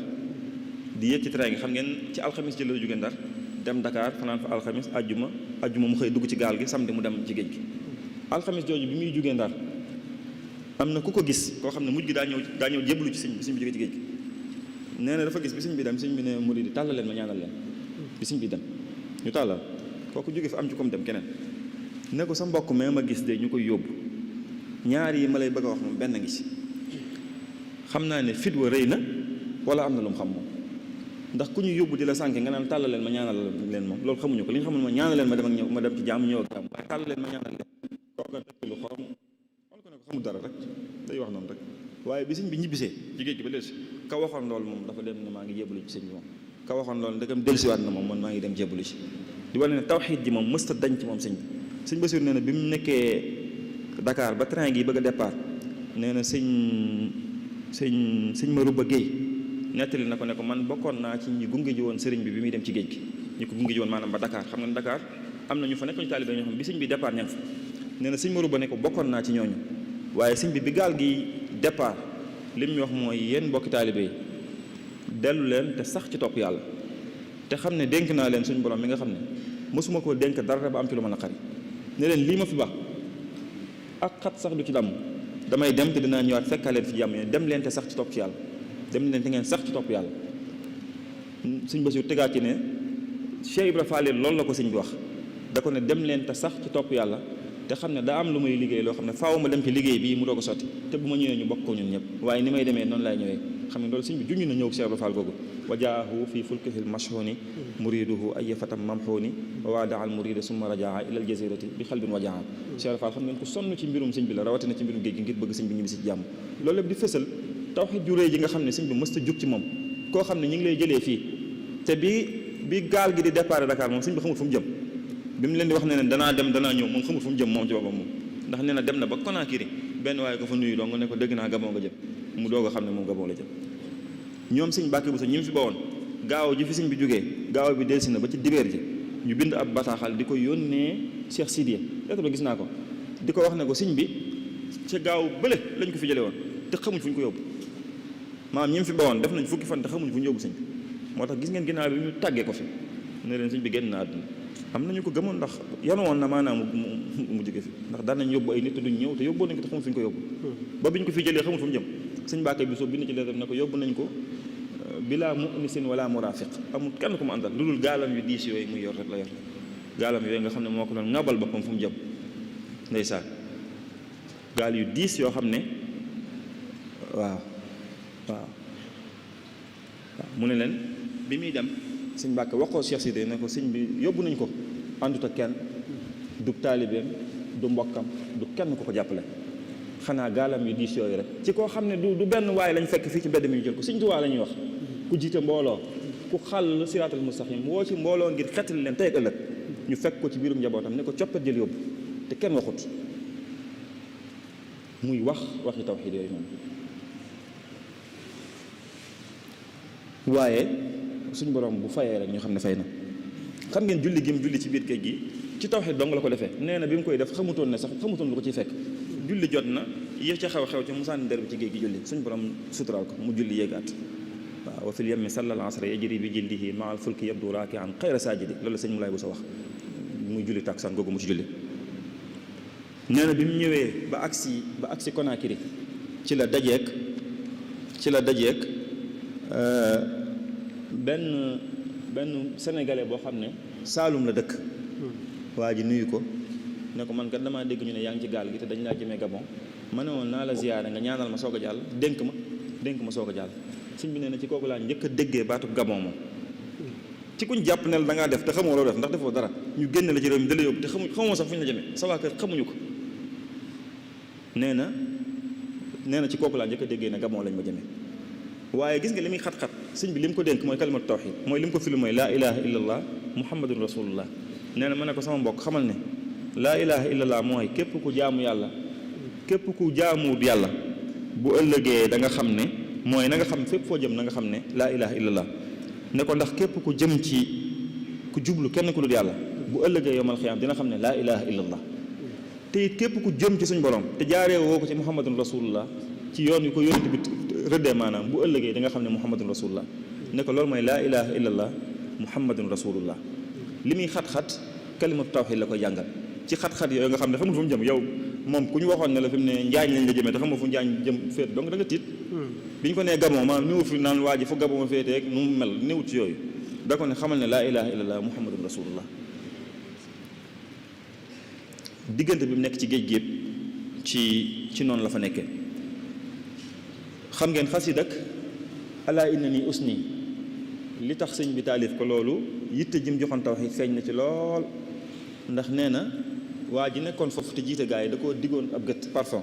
S2: di yéeg ci train gi xam ngeen ci alxamis ji la jógee ndar dem Dakar fanaan fa alxamis ajjuma mu xëy dugg ci gaal gi samedi mu dem ci géej gi. alxamis jooju bi muy jógee ndar am na ku ko gis koo xam ne mujj gi daa ñëw jébbalu ci sëñ bi jógee ci géej gi. nee na dafa gis bi sëñ bi dem sëñ bi ne murid yi tàllal leen ma ñaanal leen bi sëñ bi dem ñu tàllal kooku jóge fi am ci comme dem keneen ne ko sa mbokk mais ma gis de ñu koy yóbbu ñaar yi ma lay bëgg a wax moom benn ngi ci xam naa ne fit wa rëy na wala am na lu mu xam moom ndax ku ñu yóbbu di la sànke nga naan tàllal leen ma ñaanal leen moom loolu xamuñu ko li ñu xamul ma ñaanal leen ma dem ak ñëw ma dem ci jàmm ñëw ak jàmm waaye tàllal leen ma ñaanal leen kooka dëkk lu xorom wala ko ne ko xamul dara rek day wax noonu rek. waaye bi sëñ bi ñibbisee ci géej gi ba dellusi ka waxoon loolu moom dafa dem ne maa ngi jébbalu ci sëñ bi moom ka waxoon loolu ndegam dellusiwaat na moom man maa ngi dem jébbalu ci di wane ne tawxiid ji moom mësta dañ ci moom sëñ bi. sëñ Basiru nee na bi mu nekkee Dakar ba train gi bëgg a départ nee na sëñ Marouba Guèye nettali na ko ne ko man bokkoon naa ci ñi gunge ji woon sëriñ bi muy dem ci géej gi ñu ko gunge ji woon maanaam ba Dakar xam nga ne Dakar am na ñu fa nekk ñu taalibe ñoo xam bi sëñ bi départ ña fa nee na sëñ Marouba ne ko bokkoon naa ci ñooñu waaye sëñ bi gaal gi départ li mu wax mooy yéen mbokki taalibe yi dellu leen te sax ci topp yàlla te xam ne dénk naa leen suñu borom mi nga xam ne mosuma koo dénk dara ba am ci lu ma naqari ne leen lii ma fi baax ak xat sax du ci damm damay dem te dinaa ñëwaat fekkaa leen fi jàmm yéen dem leen te sax ci topp ci yàlla dem leen te ngeen sax ci topp yàlla. suñ Basiru tegaat ci ne Cheikh Ibra Fall loolu la ko sëñ bi wax da ko ne dem leen te sax ci topp yàlla te xam ne daa am lu may liggéey loo xam ne faaw ma dem ci liggéey bii mu doog a sotti te bu ma ñëwee ñu bokk ko ñun ñëpp waaye ni may demee noonu laay ñëwee xam ne loolu sëñ bi junñu na ñëw Cheikh Ibra Fall googu wa jaahu fi fulkihil mashhuni muriduhu ay fatam mamhuni wa waada al murida summa rajaa ila al jazirati bi xalbin wajaa Cheikh Ibra Fall xam ngeen ko sonn ci mbirum sëñ bi la rawatina ci mbirum géej gi ngir bëgg sëñ bi ñibbi si jàmm loolu lépp di fësal tawxiid ju réy ji nga xam ne sëñ bi mësta jug ci moom koo xam ne ñu ngi lay jëlee fii te bi gaal gi di départ Dakar moom sëñ bi xamul fu mu jëm bi mu leen di wax ne danaa dem danaa ñëw moom xamul fu mu jëm moom ci boppam moom ndax nee na dem na ba Conakry benn waaye ko fa nuyu dong ne ko dëgg naa Gabon nga jëm mu doog a xam ne moom Gabon la jëm ñoom sëñ Mbàkke Buso ñi mu fi bawoon gaaw ji fi sëñ bi jógee gaaw bi delsi na ba ci dibeer ji ñu bind ab bataaxal di ko yónnee Cheikh Sidiya lettre ba gis naa ko di ko wax ne ko sëñ bi ca gaaw bële lañ ko fi jële woon te xamuñ fu ñu ko yóbbu maanaam ñi mu fi bawoon def nañ fukki fan te xamuñ fu ñu yóbbu sëñ bi moo tax gis ngeen ginnaaw bi ñu tàggee ko fi ne leen sëñ bi génn na àdduna am nañu ko gëmoon ndax yanu woon na maanaam mu jóge fi ndax daan nañ yóbbu ay nit te duñ ñëw te yóbboo nañ ko te xamul fu ñu ko yóbbu ba biñ ko fi jëlee xamul fu mu jëm sëñ Mbàkke Buso bind ci lettre ne ko yóbbu nañ ko bilaa mu'nisin wala murafiq amul kenn ku mu àndal lu dul gaalam yu diis yooyu muy yor rek la yor gaalam yooyu nga xam ne moo ko doon ŋabal boppam fu mu jëm ndeysaan gaal yu diis yoo xam ne waaw mu ne leen bi muy dem sëñ Mbàkke wax ko Cheikh Sidé ne ko sëñ bi yóbbu nañ ko àndut ak kenn du taalibeem du mbokkam du kenn ku ko jàppale xanaa gaalam yu diis yooyu rek ci koo xam ne du benn waaye lañ fekk fii ci mbedd mi ñu jël ko sëñ Tuubaa la ñuy wax ku jiite mbooloo ku xàll siraatal mustaqim woo ci mbooloo ngir xettali leen tey ak ëllëg ñu fekk ko ci biirum njabootam ne ko coppet jël yóbbu te kenn waxut muy waxi tawxiid yooyu noonu waaye suñ borom bu fayee rek ñu xam ne fay na xam ngeen julli gi mu julli ci biir géej gi ci tawxiid dong la ko defee nee na bi mu koy def xamutoon ne sax xamutoon lu ko ciy fekk julli jot na yëf ca xew ci musaan der bi ci géej gi julli suñ borom suturaal ko mu julli yéegaat waaw wa fil yammi sallal asra yajri bi jildihi maa al fulki yabdu raakian xayra saajidi loolu sëñ mu laay bu sa wax muy julli tàkkusaan googu mu ci julli nee na bi mu ñëwee ba agsi Conakry ci la dajeek benn sénégalais boo xam ne Saalum la dëkk waa ji nuyu ko ne ko man kat damaa dégg ñu ne yaa ngi ci gaal gi te dañ laa jëmee Gabon ma ne woon naa la ziyaare nga ñaanal ma soog a jàll dénk ma soog a jàll sëñ bi nee na ci kooku laa njëkk a déggee baatu Gabon moom ci kuñ jàpp ne la da ngaa def te xamoo loo def ndax defoo dara ñu génn la ci réew mi dala yóbbu te xamoo sax fu ñu la jëmee sa waa kër xamuñu ko nee na ci kooku laa njëkk a déggee ne Gabon lañ ma jëmee waaye gis nga li muy xat-xat sëñ bi li mu ko dénk mooy kalimatu tawxid mooy li mu ko firi mooy laa ilaha illallah muhammadun rasulullah nee na ma ne ko sama mbokk xamal ne laa ilaha illallah mooy képp ku jaamu yàlla képp ku jaamuwut yàlla bu ëllëgee da nga xam ne mooy na nga xam fépp foo jëm na nga xam ne laa ilaha illallah ne ko ndax képp ku jëm ci ku jublu kenn ku dul yàlla bu ëllëgee yowmal xiyaam dina xam ne laa ilaha illallah te it képp ku jëm ci suñ borom te jaaree woo ko ci muhammadun rasulullah ci yoon yu ko yonent bi rëddee maanaam bu ëllëgee da nga xam ne muhammadun rasulullah ne ko loolu mooy laa ilaha illallah muhammadun rasulullah li muy xat-xat kalimatu tawxid la koy jàngal ci xat-xat yooyu nga xam ne xamul fu mu jëm yow moom ku ñu waxoon ne la fi mu ne njaañ lañ la jëmee te xamoo fu njaañ jëm féet donc da nga tiit bi ñu ko nee Gabon maanaam ñëw fi naan waa ji fu Gabon féetee ak nu mu mel néewut ci yooyu da ko ne xamal ne laa ilaha illallah muhammadun rasulullah diggante bi mu nekk ci géej gi yëpp ci noonu la fa nekkee xam ngeen xasidak ala inna ni usni li tax sëñ bi taalif ko loolu yitte jim joxoon tawxiid feeñ na ci lool ndax nee na waa ji nekkoon foofu te jiite gaa yi da koo diggoon ab gët parfum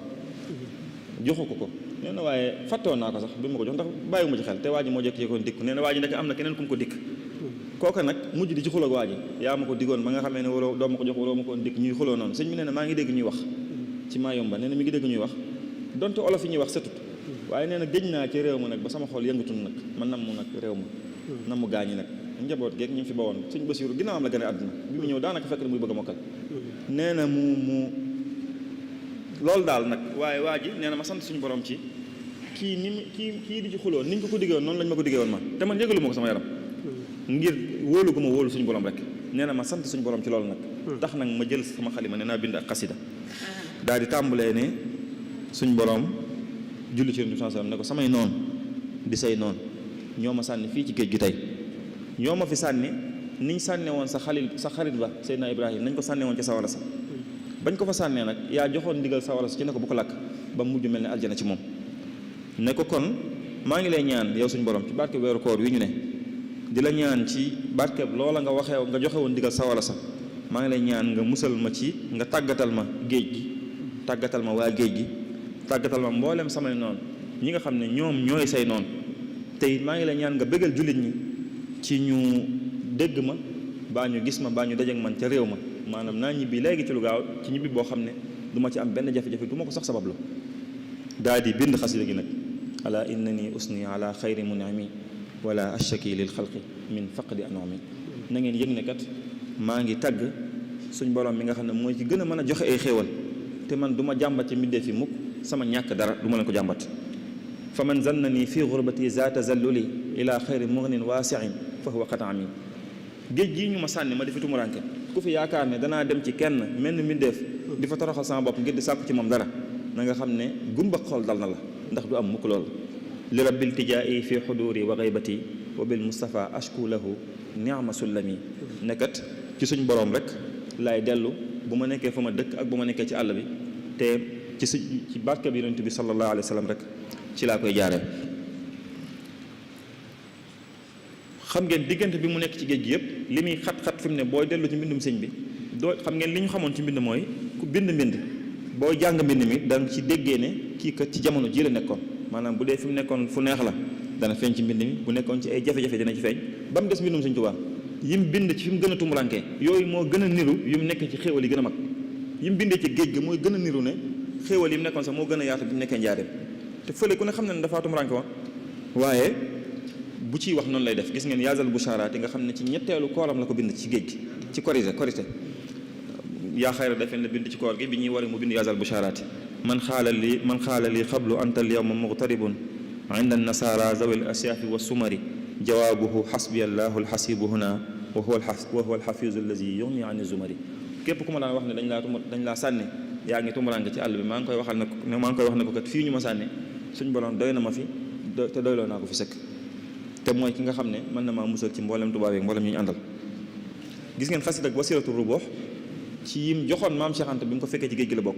S2: joxu ko nee na waaye fàttoon naa ko sax bi ma ko jox ndax bàyyiwuma ci xel te waa ji moo jékki-jékkoon dikk nee na waa ji nekk am na keneen ku mu ko dikk kooka nag mujj di ci xuloo ak waa ji yaa ma ko diggoon ba nga xamee ne waroo doo ma ko jox waroo ma ko dikk ñuy xuloo noonu sëñ bi nee na maa ngi dégg ñuy wax ci Mayumba nee na mi ngi dégg ñuy wax donte olof yi ñuy wax setut waaye nee na géej naa ci réew ma nag ba sama xol yëngatun nag man nam mu nag réew ma nam mu gaañi nag njaboot geeg ñu fi bawoon sëñ Basiru ginnaaw am la gën a àdduna bi mu ñëw daanaka fekk na muy bëgg a mokkal nee na mu loolu daal nag waaye waa ji nee na ma sant suñu borom ci kii di ci xuloo niñ ko diggee woon noonu lañ ma ko diggee woon man te man yëgalu ma ko sama yaram ngir wóolu gu ma wóolu suñu borom rek nee na ma sant suñu borom ci loolu nag tax nag ma jël sama xalima nee naa bind ak xasida daal di tàmbalee ne suñu borom julli ci Yonent bi sallallahu alayhi wasallam ne ko samay noonu di say noonu ñoo ma sànni fii ci géej gi tey ñoo ma fi sànni niñ sànne woon sa xarit ba Seydina Ibrahima nañ ko sànne woon ci sawara sa bañ ko fa sànnee nag yaa joxoon ndigal sawara sa ci ne ko bu ko lakk ba mujj mel ne aljana ci moom ne ko kon maa ngi lay ñaan yow suñu borom ci barke weeru koor wi ñu ne di la ñaan ci barkeb loola nga joxe woon ndigal sawara sa maa ngi lay ñaan nga musal ma ci nga tàggatal ma géej gi tàggatal ma waa géej gi tàggatal ma mboolem samay noonu ñi nga xam ne ñoom ñooy say noonu tey maa ngi lay ñaan nga bëggal jullit ñi ci ñu dégg ma baa ñu gis ma baa ñu dajeek man ca réew ma maanaam naa ñibbi léegi ci lu gaaw ci ñibbi boo xam ne du ma ci am benn jafe-jafe du ma ko sax sabablu daal di bind xasida gi nag ala innani usni ala xayri munami wala ashaki lil xalqi min faqdi anami na ngeen yëg ne kat maa ngi tagg suñ borom mi nga xam ne mooy ci gën a mën a joxe ay xéewal te man du ma jàmbat ci mbindee fi mukk sama ñàkk dara du ma leen ko jàmbat fa man zannani fi gurbati zaata zalluli ila xayri mugnin waasiin fa huwa qatami géej gii ñu ma sànni ma defi tumuranke ku fi yaakaar ne danaa dem ci kenn mel ni mbindeef di fa toroxal sama bopp ngir di sàkku ci moom dara na nga xam ne gumba xool dal na la ndax du am mukk lool li rabbil tijaa'i fi xuduri wa gaybati wa bil mustafa ashku lahu ni'ma sullami nekkat ci suñ borom rek laay dellu bu ma nekkee fa ma dëkk ak bu ma nekkee ci àll bi te ci barke bi yonent bi sallallahu alayhi wa sallam rek ci laa koy jaaree. xam ngeen diggante bi mu nekk ci géej gi yëpp li muy xat-xat fi mu ne booy dellu ci mbindum sëñ bi doo xam ngeen li ñu xamoon ci mbind mooy ku bind mbind booy jàng mbind mi danga ci déggee ne kii kat ci jamono ji la nekkoon maanaam bu dee fi mu nekkoon fu neex la dana feeñ ci mbind mi bu nekkoon ci ay jafe-jafe dina ci feeñ ba mu des mbindum sëñ Tuubaa yim bind ci fi mu gën a tumurankee yooyu moo gën a niru yu mu nekk ci xéewal yi gën a mag yim bindee ci géej gi mooy gën a niru ne xéewal yi mu nekkoon sax moo gën a yaatu bi mu nekkee njaareem te fële ku ne xam ne dafa tumuranke woon waaye bu ciy wax noonu lay def gis ngeen yaazal busharaat yi nga xam ne ci ñetteelu kooram la ko bind ci géej gi ci korité yaa xayra defen la bind ci koor gi bi ñuy wari mu bind yaazal busharaat man xaala li xablu anta al yawma mughtaribun inda an-nasara zawil asyafi wa sumari jawaabuhu xasbiya allahu alxasibu huna wa huwa alxafizu allazi yughni an zumari képp ku ma daan wax ne dañ laa sànni yaa ngi tumuranke ci àll bi maa ngi koy wax ne ko kat fii ñu ma sànni suñ borom doy na ma fi te doyloo naa ko fi sëkk te mooy ki nga xam ne mën na maa musal ci mboolem tubaab yi mboolem ñu ñu àndal gis ngeen xasida ak wasiratu rubuux ci yim joxoon maam Cheikh Anta bi mu ko fekkee ci géej gi la bokk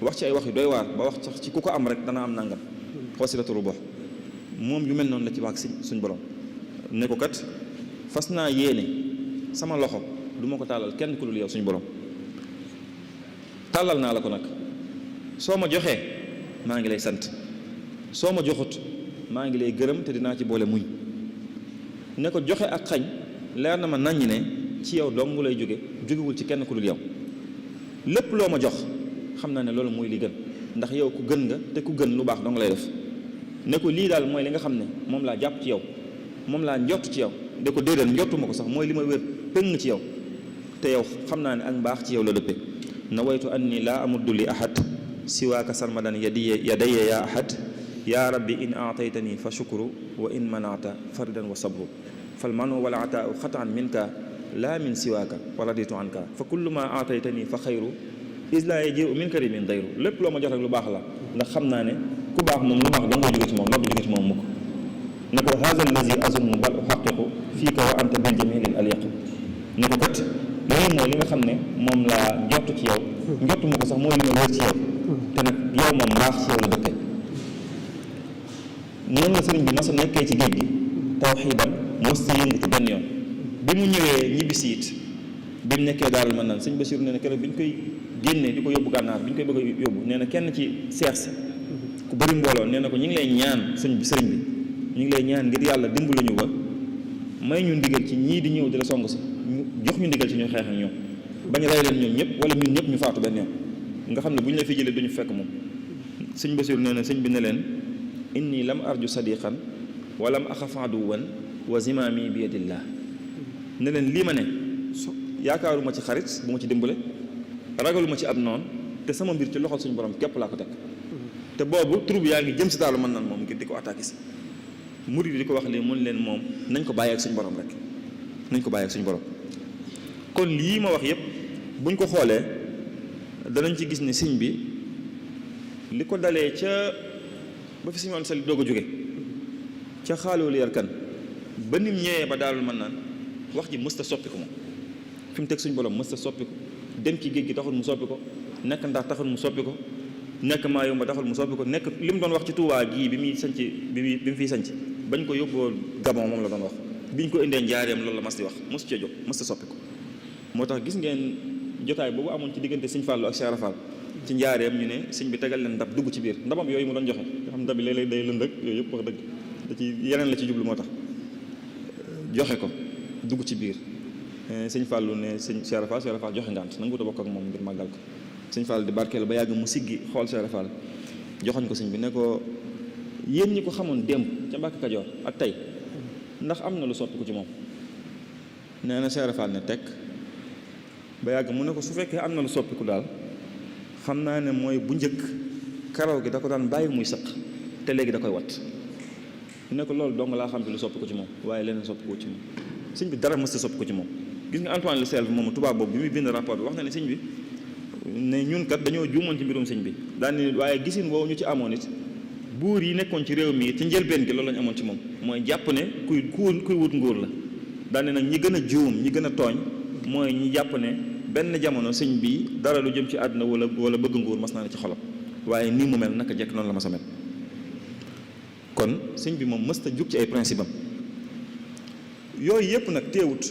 S2: wax ci ay wax yu doy waar ba wax sax ci ku ko am rek dana am nangam wasiratu rubuux moom yu mel noonu la ci wax si suñ borom ne ko kat fas naa yéene sama loxo du ma ko tàllal kenn ku dul yow suñu borom tàllal naa la ko nag soo ma joxee maa ngi lay sant soo ma joxut maa ngi lay gërëm te dinaa ci boole muñ ne ko joxe ak xañ leer na ma naññ ne ci yow dong mu lay jógewul ci kenn ku dul yow lépp loo ma jox xam naa ne loolu mooy li gën ndax yow ku gën nga te ku gën lu baax dong lay def ne ko lii daal mooy li nga xam ne moom laa jàpp ci yow moom laa njott ci yow de ko déedéet njottuma ko sax mooy li ma wér pëng ci yow te yow xam naa ne ak mbaax ci yow la dëppe nawaytu anni laa amuddu li ahad siwaaka sarmadan yadayya ya ahad ya rabbi in aataytani fa shukru wa in manata fardan wa sabru fal manu wal ataau xataan minka laa min siwaaka wa raditu anka fa kullu ma aataytani fa xayru is laa yajiu min karimin dayru lépp loo ma jox rek lu baax la ndax xam naa ne ku baax moom lu baax da nga jóge ci moom noo jóge ci moom mukk ne ko haza allazi azunnu bal uhaqiqu fii ka wa anta bil jamilil aliq ne ko kat lii mooy li nga xam ne moom laa njott ci yow njott ma ko sax mooy li ma wér ci yow te nag yow moom mbaax ci yow la dëkke noonu la sëriñ bi mas a nekkee ci géej gi tawxiidam mos ta yëngatu benn yoon bi mu ñëwee ñibbisi it bi mu nekkee Daarul Manaan sëñ Basiru nee na keroog bi ñu koy génnee di ko yóbbu gànnaar bi ñu koy bëgg a yóbbu nee na kenn ci seex si ku bëri mbooloo nee na ko ñu ngi lay ñaan sëriñ bi ñu ngi lay ñaan ngir yàlla dimbali ñu ba may ñu ndigal ci ñii di ñëw di la song si ñu jox ñu ndigal ci ñu xeex ak ñoom bañ rey leen ñoom ñëpp wala ñun ñëpp ñu faatu benn yoon nga xam ne bu ñu la fi jëlee duñu fekk moom sëñ Basiru nee na sëñ bi ne leen inni lam arju sadiqan wa lam axaf aduwan wa zimaami bi yadillah ne leen lii ma ne yaakaaruma ci xarit bu ma ci dimbale ragaluma ci ab noon te sama mbir ci loxol suñu borom képp laa ko teg te boobu troupe yaa ngi jëm si Daaru Manaan moom ngir di ko attaqué si murid di ko wax lii mun leen moom nañ ko bàyyi ak suñu borom rek nañ ko bàyyi ak suñu borom kon lii ma wax yépp buñ ko xoolee danañ ci gis ne sëñ bi li ko dalee ca ba fi suñu sali doog a jóge ca xaaloolu yar kan ba nim ñëwee ba Daaru Manaan wax ji mësta soppi ko moom fi mu teg suñu borom mësta soppi ko dem ci géej gi taxul mu soppi ko nekk ndax taxul mu soppi ko nekk maa yomba taxul mu soppi ko nekk li mu doon wax ci Tuubaa gii bi muy sanc bi mu fiy sanc bañ ko yóbboo Gabon moom la doon wax biñ ko indee njaareem loolu la mas di wax mosu cee jóg mësta soppi ko moo tax gis ngeen jotaay boobu amoon ci diggante sëñ Fallou ak Cheikh Rafal ci njaareem ñu ne sëñ bi tegal leen ndab dugg ci biir ndabam yooyu mu doon joxe nga xam ndab bi léeg-léeg day lënd ak yooyu yëpp wax dëgg da ci yeneen la ci jublu moo tax joxe ko dugg ci biir sëñ Fallou ne sëñ Cheikh Rafal joxe ngànt nangu ta bokk ak moom ngir màggal ko sëñ Fall di barkeelu ba yàgg mu siggi xool Cheikh Rafal joxoñ ko sëñ bi ne ko yéen ñi ko xamoon démb ca Mbàkke Kajoor ak tey ndax am na lu soppi ko ci moom nee na Cheikh Rafal ne teg ba yàgg mu ne ko su fekkee am na lu soppiku daal xam naa ne mooy bu njëkk karaw gi da ko daan bàyyi muy sëq te léegi da koy wat ne ko loolu dong laa xam te lu soppi ko ci moom waaye leneen soppi ko ci moom sëñ bi dara mës a soppi ko ci moom gis nga Antoine Le Selve moom tubaab boobu bi muy bind rapport bi wax na ne sëñ bi ne ñun kat dañoo juumoon ci mbirum sëñ bi daan ne waaye gisin woowu ñu ci amoon it buur yi nekkoon ci réew mi ci njëlbeen gi loolu lañu amoon ci moom mooy jàpp ne kuy wut nguur la daan ne nag ñi gën a juum ñi gën a tooñ mooy ñi jàpp ne benn jamono sëñ bi dara lu jëm ci àdduna wala bëgg nguur mas naa ne ci xolam waaye nii mu mel naka jekk noonu la ma sa mel kon sëñ bi moom mësta jug ci ay principe am yooyu yëpp nag teewut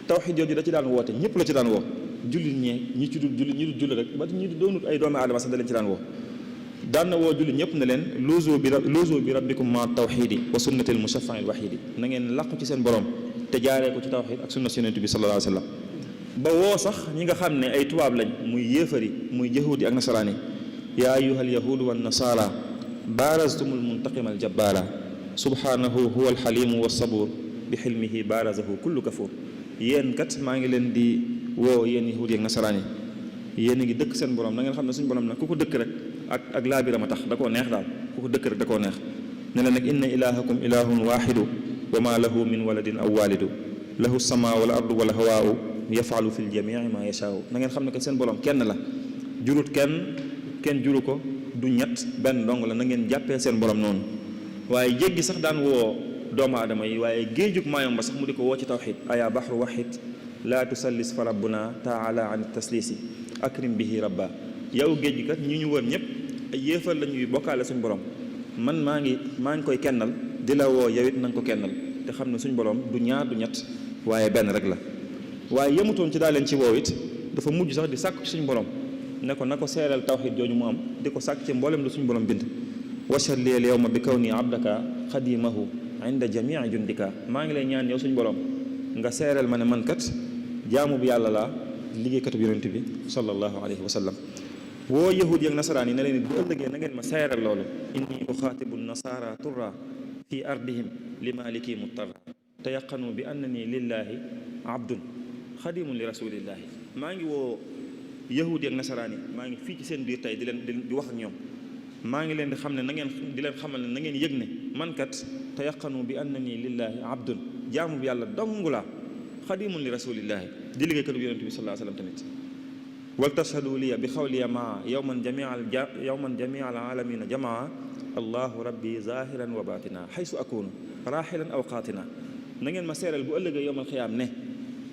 S2: tawxiid yooyu da ci daan woote ñëpp la ci daan woo jullit ñi ci dul jullit ñi dul jullit rek ba ñi doonut ay doomi aadama sax da leen ci daan woo daan na woo jullit ñëpp ne leen luuzu bi rabbikum ma tawxiidi wa sunnatil mushaffail waxiidi na ngeen làqu ci seen borom te jaaree ko ci tawxiid ak sunna yonent bi sallallahu alayhi wa sallam ba woo sax ñi nga xam ne ay tubaab lañ muy yéefari muy yahuudi ak nasaraan yi yaa ayyuhal yahuudu wan nasaara baaraztumul muntaqimal jabbaara subhaanahu huwa alxalimu wassabuur bi xilmihi baarazahu kullu kafuur yéen kat maa ngi leen di woo yéen yahuudi ak nasaraan yi yéen a ngi dëkk seen borom na ngeen xam ne suñu borom nag ku ko dëkk rek ak laabirama tax da koo neex daal ku ko dëkk rek da koo neex ne la nag inna ilahakum ilahun waxidu wa ma lahu min waladin aw walidu lahu sama wal ardu wal hawaau yafalu fi ljamii ma yashaau na ngeen xam ne que seen borom kenn la jurut kenn juru ko du ñett benn dong la na ngeen jàppee seen borom noonu waaye jéggi sax daan woo doomu aadama yi waaye géejug maayom ba sax mu di ko woo ci tawxid aya baxru waxid laa tusallis fa rabbuna taala an taslisi akrim bihi rabba yow géej gi kat ñi ñu wër ñëpp ay yéefal la ñuy bokkaale suñu borom man maa ngi koy kennal di la woo yow it na nga ko kennal te xam ne suñ borom du ñaar du ñett waaye benn rek la. waaye yemutoon ci daa leen ci woow it dafa mujj sax di sàkk ci suñ borom ne ko na ko seeral tawxiid jooju mu am di ko sàkk ci mboolem lu suñ borom bind. washhad lil yawma bi kaw nii abdaka xadimahu inda jamii jundika, maa ngi lay ñaan yow suñ borom nga seeral ma ne man kat jaamu bi yàlla laa liggéeykatu bi yonent bi sallallahu alayhi wa sallam. woo yahud yi ak nasaraan yi ne leen bu ëllëgee na ngeen ma seeral loolu. inni uxaatibu nasara turra fi ardihim li maliki muttarra tayaqanu bi annani lillahi abdun xadimun li rasulillahi. maa ngi woo yahud yi ak nasaraan yi maa ngi fii ci seen biir tey di wax ak ñoom. maa ngi leen di xam ne na ngeen di leen xamal ne na ngeen yëg ne man kat tayaqanu bi annani lillahi abdun jaamu bi yàlla dong laa xadimun li rasulillahi di liggéeykatu bi yonent bi sallallahu alayhi wa sallam tamit. wal tashhadu liya bi xawliya maa yowman jamia al alamina jamaa allahu rabbi zahiran wa batina xaysu akunu raxilan aw qaatina. na ngeen ma seeral bu ëllëgee yowmal xiyaam ne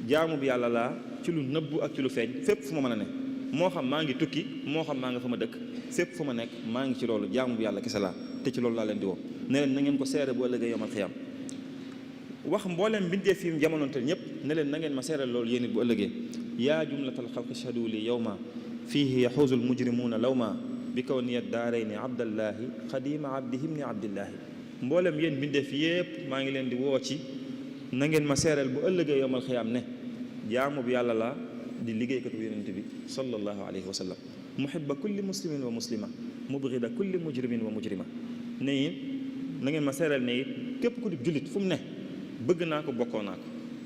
S2: jaamu bi yàlla laa ci lu nëbbu ak ci lu feeñ fépp fu ma mën a ne, moo xam maa ngi tukki moo xam maa nga fa ma dëkk, fépp fu ma nekk maa ngi ci loolu jaamu bi yàlla kese laa te ci loolu laa leen di woo. ne leen na ngeen ko seere bu ëllëgee yowmal xiyaam. wax mbooleem bindee fi mu jamonoonte ñëpp ne leen na ngeen ma seeral loolu yéen it bu ëllëgee. yaa jumlatal xalqi shhadu li yowma fiihi yaxuuzu lmujrimuuna lawma bi kawniyat daarayni abdallahi xadima abdihi ibni abdillahi. mboolem yéen bindee fi yëpp maa ngi leen di woo ci na ngeen ma seeral bu ëllëgee yowmal xiyaam ne jaamu bi yàlla laa di liggéeykatu yonent bi sallallahu alayhi wa sallam. muhibba kulli muslimin wa muslima mubghida kulli mujrimin wa mujrima. ne it na ngeen ma seeral ne it képp ku di jullit fu mu ne bëgg naa ko bokkoo naa ko,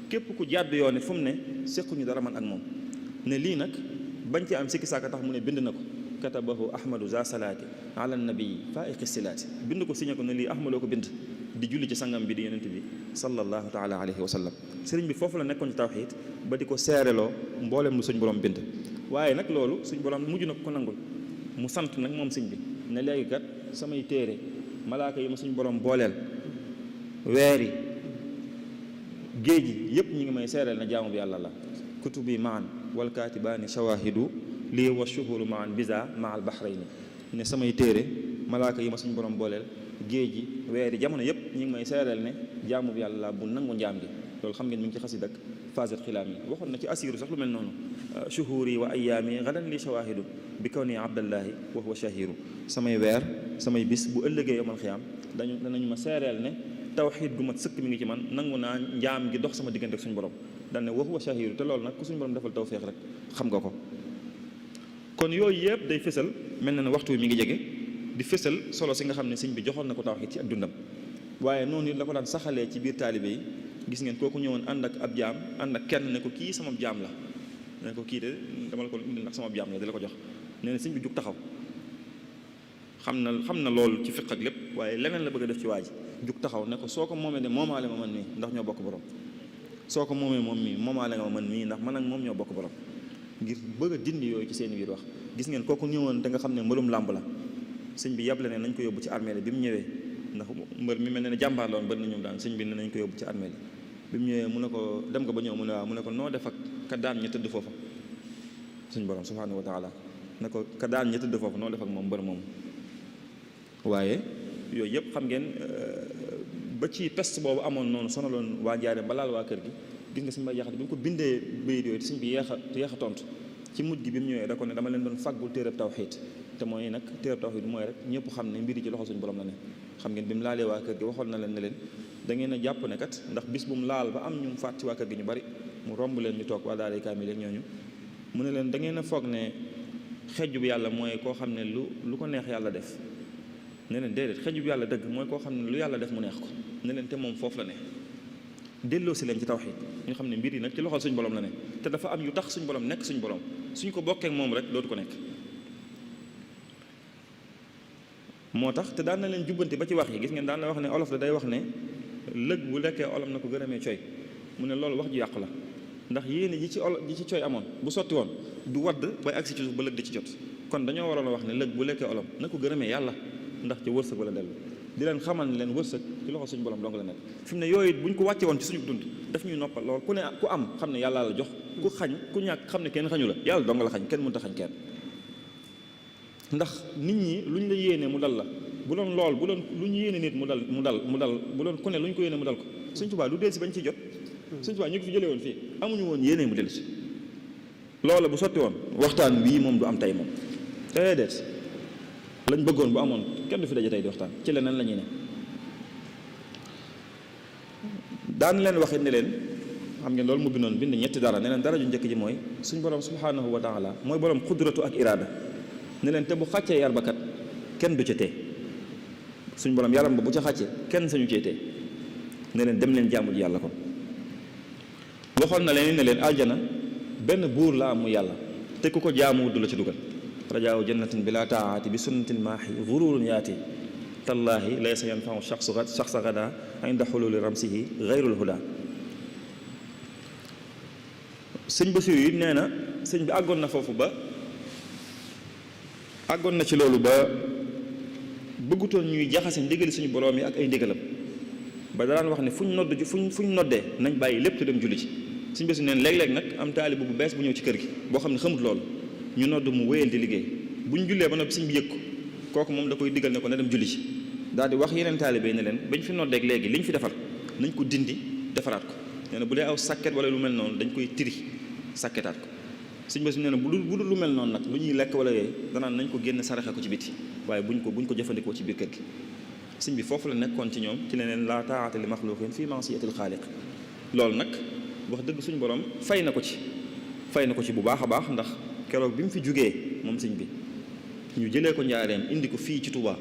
S2: képp ku jàdd yoon it fu mu ne séquñu dara man ak moom. ne lii nag bañ ci am sikki saaka tax mu ne bind na ko katabahu ahmadu za salaati ala nabii faiqi silaati. bind ko signé ko ne lii ahmadoo ko bind di julli ci sangam bi di yonent bi sallallahu taala alayhi wa sallam. sëriñ bi foofu la nekkoon ci tawxiid ba di ko seereloo mboolem lu suñ borom bind. waaye nag loolu suñ borom mujj na ko nangul mu sant nag moom sëñ bi ne léegi kat samay téere malaaka yi ma suñ borom booleel, weer yi, géej gi yëpp ñi ngi may seereel na jaamu bi yàlla la. kutubi maan wal kaatibaani shawahidu lii wa shuhuru maan bisa maal bahrayni. ne samay téere malaaka yi ma suñ borom booleel, géej gi, weer yi, jamono yëpp ñi ngi may seereel ne jaamu bi yàlla la bu nangu njaam gi. loolu xam ngeen mi ngi ci xasida ak faasat xilaam yi waxoon na ci asiru sax lu mel noonu. shuhuri wa ayaami gadan li shawahidu bi kaw ni abdallahi wa huwa shahiru. samay weer samay bis bu ëllëgee yomal xiyaam danañu ma seereel ne tawxiid gu mat sëkk mi ngi ci man, nangu naa njaam gi dox sama diggante ak suñu borom. daan ne wa huwa shahiru te loolu nag ku suñu borom defal tawfeex rek xam nga ko. kon yooyu yëpp day fësal mel na ne waxtu mi ngi jege di fësal solo si nga xam ne sëñ bi joxoon na ko tawxiid ci ak dundam. waaye noonu it la ko daan saxalee ci biir taalibe yi. gis ngeen kooku ñëwoon ànd ak ab jaam ànd ak kenn ne ko kii sama jaam la, ne ko kii de dama la ko indil ndax sama jaam la di la ko jox. nee na sëñ bi jug taxaw xam na loolu ci fiq ak lépp, waaye leneen la bëgg a def ci waa ji. jug taxaw ne ko soo ko moomee de moomaale ma man mii ndax ñoo bokk borom, soo ko moomee moom mii moomaale nga ma man mii ndax man ak moom ñoo bokk borom. ngir bëgg a dindi yooyu ci seen biir wax. gis ngeen kooku ñëwoon te nga xam ne mbërum làmb la, sëñ bi yable ne nañ ko yóbbu ci armée bi mu ñëwee, ndax mbër mi mel ne jàmbaar la woon bari na ñoom daan. sëñ bi ne nañ ko yóbbu ci armée bi mu ñëwee mu ne ko dem nga ba ñëw mu ne waaw mu ne ko noo def ak ka daan ña tëdd foofa. suñ borom subhanahu wa taala ne ko ka daan ña tëdd foofa noo def ak moom mbër moom. waaye yooyu yëpp xam ngeen ba ci peste boobu amoon noonu sonaloon waa Njaaréem ba laal waa kër gi. gis nga suñu bay jaxate bi mu ko bindee bayit yooyu te suñ bi yeex a tontu ci mujj gi bi mu ñëwee da ko ne dama leen doon fàggul téereb tawxiid. te mooy nag téereb tawxiid mooy rek ñëpp xam ne mbir yi ci loxo suñu borom la ne. xam ngeen bi mu laalee waa kër gi waxoon na leen ne leen da ngeen a jàpp ne kat ndax bis bu mu laal ba am ñu mu faat ci waa kër gi ñu bari mu romb leen ñu toog waa daara kaamil ak ñooñu mu ne leen da ngeen a foog ne xejju bi yàlla mooy koo xam ne lu ko neex yàlla def. ne leen déedéet xejju bi yàlla dëgg mooy koo xam ne lu yàlla def mu neex ko. ne leen te moom foofu la ne. delloo si leen ci tawxiid ñu xam ne mbir yi nag ci loxol suñu borom la ne te dafa am yu tax suñu borom nekk suñu borom suñ ko bokkee ak moom rek dootu ko nekk. moo tax te daan na leen jubbanti ba ci wax yi. gis ngeen daan na wax ne olof da day wax ne lëg bu lekkee olam na ko gërëmee coy. mu ne loolu wax ju yàqu la ndax yéene ji ci coy amoon bu sotti woon du wadd bay agsi ci suuf ba lëg di ci jot. kon dañoo waroon a wax ne lëg bu lekkee olam na ko gërëmee yàlla ndax ci wërsëg wala dellu di leen xamal ne leen wërsëg ci loxo suñu borom dong la nekk. fi mu ne yooyu buñ ko wàcce woon ci suñu dund daf ñuy noppal lool. ku ne ku am xam ne yàlla la jox, ku xañ ku ñàkk xam ne kenn xañu la, yàlla dong la xañ, kenn mënut a xañ kenn. ndax nit ñi luñ la yéene mu dal la bu doon lool bu doon lu ñu yéene nit mu dal bu doon ku ne lu ñu ko yéene mu dal ko Sëñ Tuubaa du dellusi bañ ciy jot. Sëñ Tuubaa ñu ko fi jëlee woon fii amuñu woon yéene mu dellusi loola bu sotti woon waxtaan bii moom du am tey moom déedéet lañ bëggoon bu amoon kenn du fi daje tey di waxtaan ci leneen la ñuy ne. daan leen waxit ne leen xam ngeen loolu mu bindoon bind ñetti dara ne leen dara ju njëkk ji mooy suñ borom subhanahu wa taala mooy borom xudratu ak iraada ne leen te bu xàccee yar ba kat kenn du ca tee suñ borom yaram ba bu ca xàccee kenn sañu cee tee ne leen dem leen jaamu ji yàlla kon waxoon na leen ne leen aljana benn buur la am mu yàlla te ku ko jaamu du la ci dugal rajaaw jannatin bila taati bi sunnatil maahi gururun yaati tallaahi laysa yanfau shaxsa gada inda xululi ramsihi gayrul huda. sëñ Basiru yi nee na sëñ bi àggoon na foofu ba àggoon na ci loolu ba bëggutoon ñuy jaxase ndigali suñu borom yi ak ay ndigalam ba daan wax ne fuñ noddee nañ bàyyi lépp te dem julli ci. sëñ Basiru neen léeg-léeg nag am taalibu bu bees bu ñëw ci kër gi boo xam ne xamut loolu ñu nodd mu wéyal di liggéey buñ jullee ba noppi sëñ bi yëg ko kooku moom da koy digal ne ko na dem julli ci daal di wax yeneen taalibe ne leen bañ fi noddeeg léegi liñ fi defar nañ ko dindi defaraat ko nee na bu dee aw sàkket wala lu mel noonu dañ koy tiri sàkketaat ko sëñ Basiru nee na bu dul lu mel noonu nag lu ñuy lekk wala yooyu danaan nañ ko génn saraxe ko ci biti waaye buñ ko jëfandikoo ci biir kër gi sëñ bi foofu la nekkoon ci ñoom ci leneen laa taa'ata li maxluqin fii ma'siyatil xaaliq loolu nag wax dëgg suñu borom fay na ko ci bu baax a baax ndax keroog bi mu fi jugee moom sëñ bi ñu jëlee ko njaareem indi ko fii ci Touba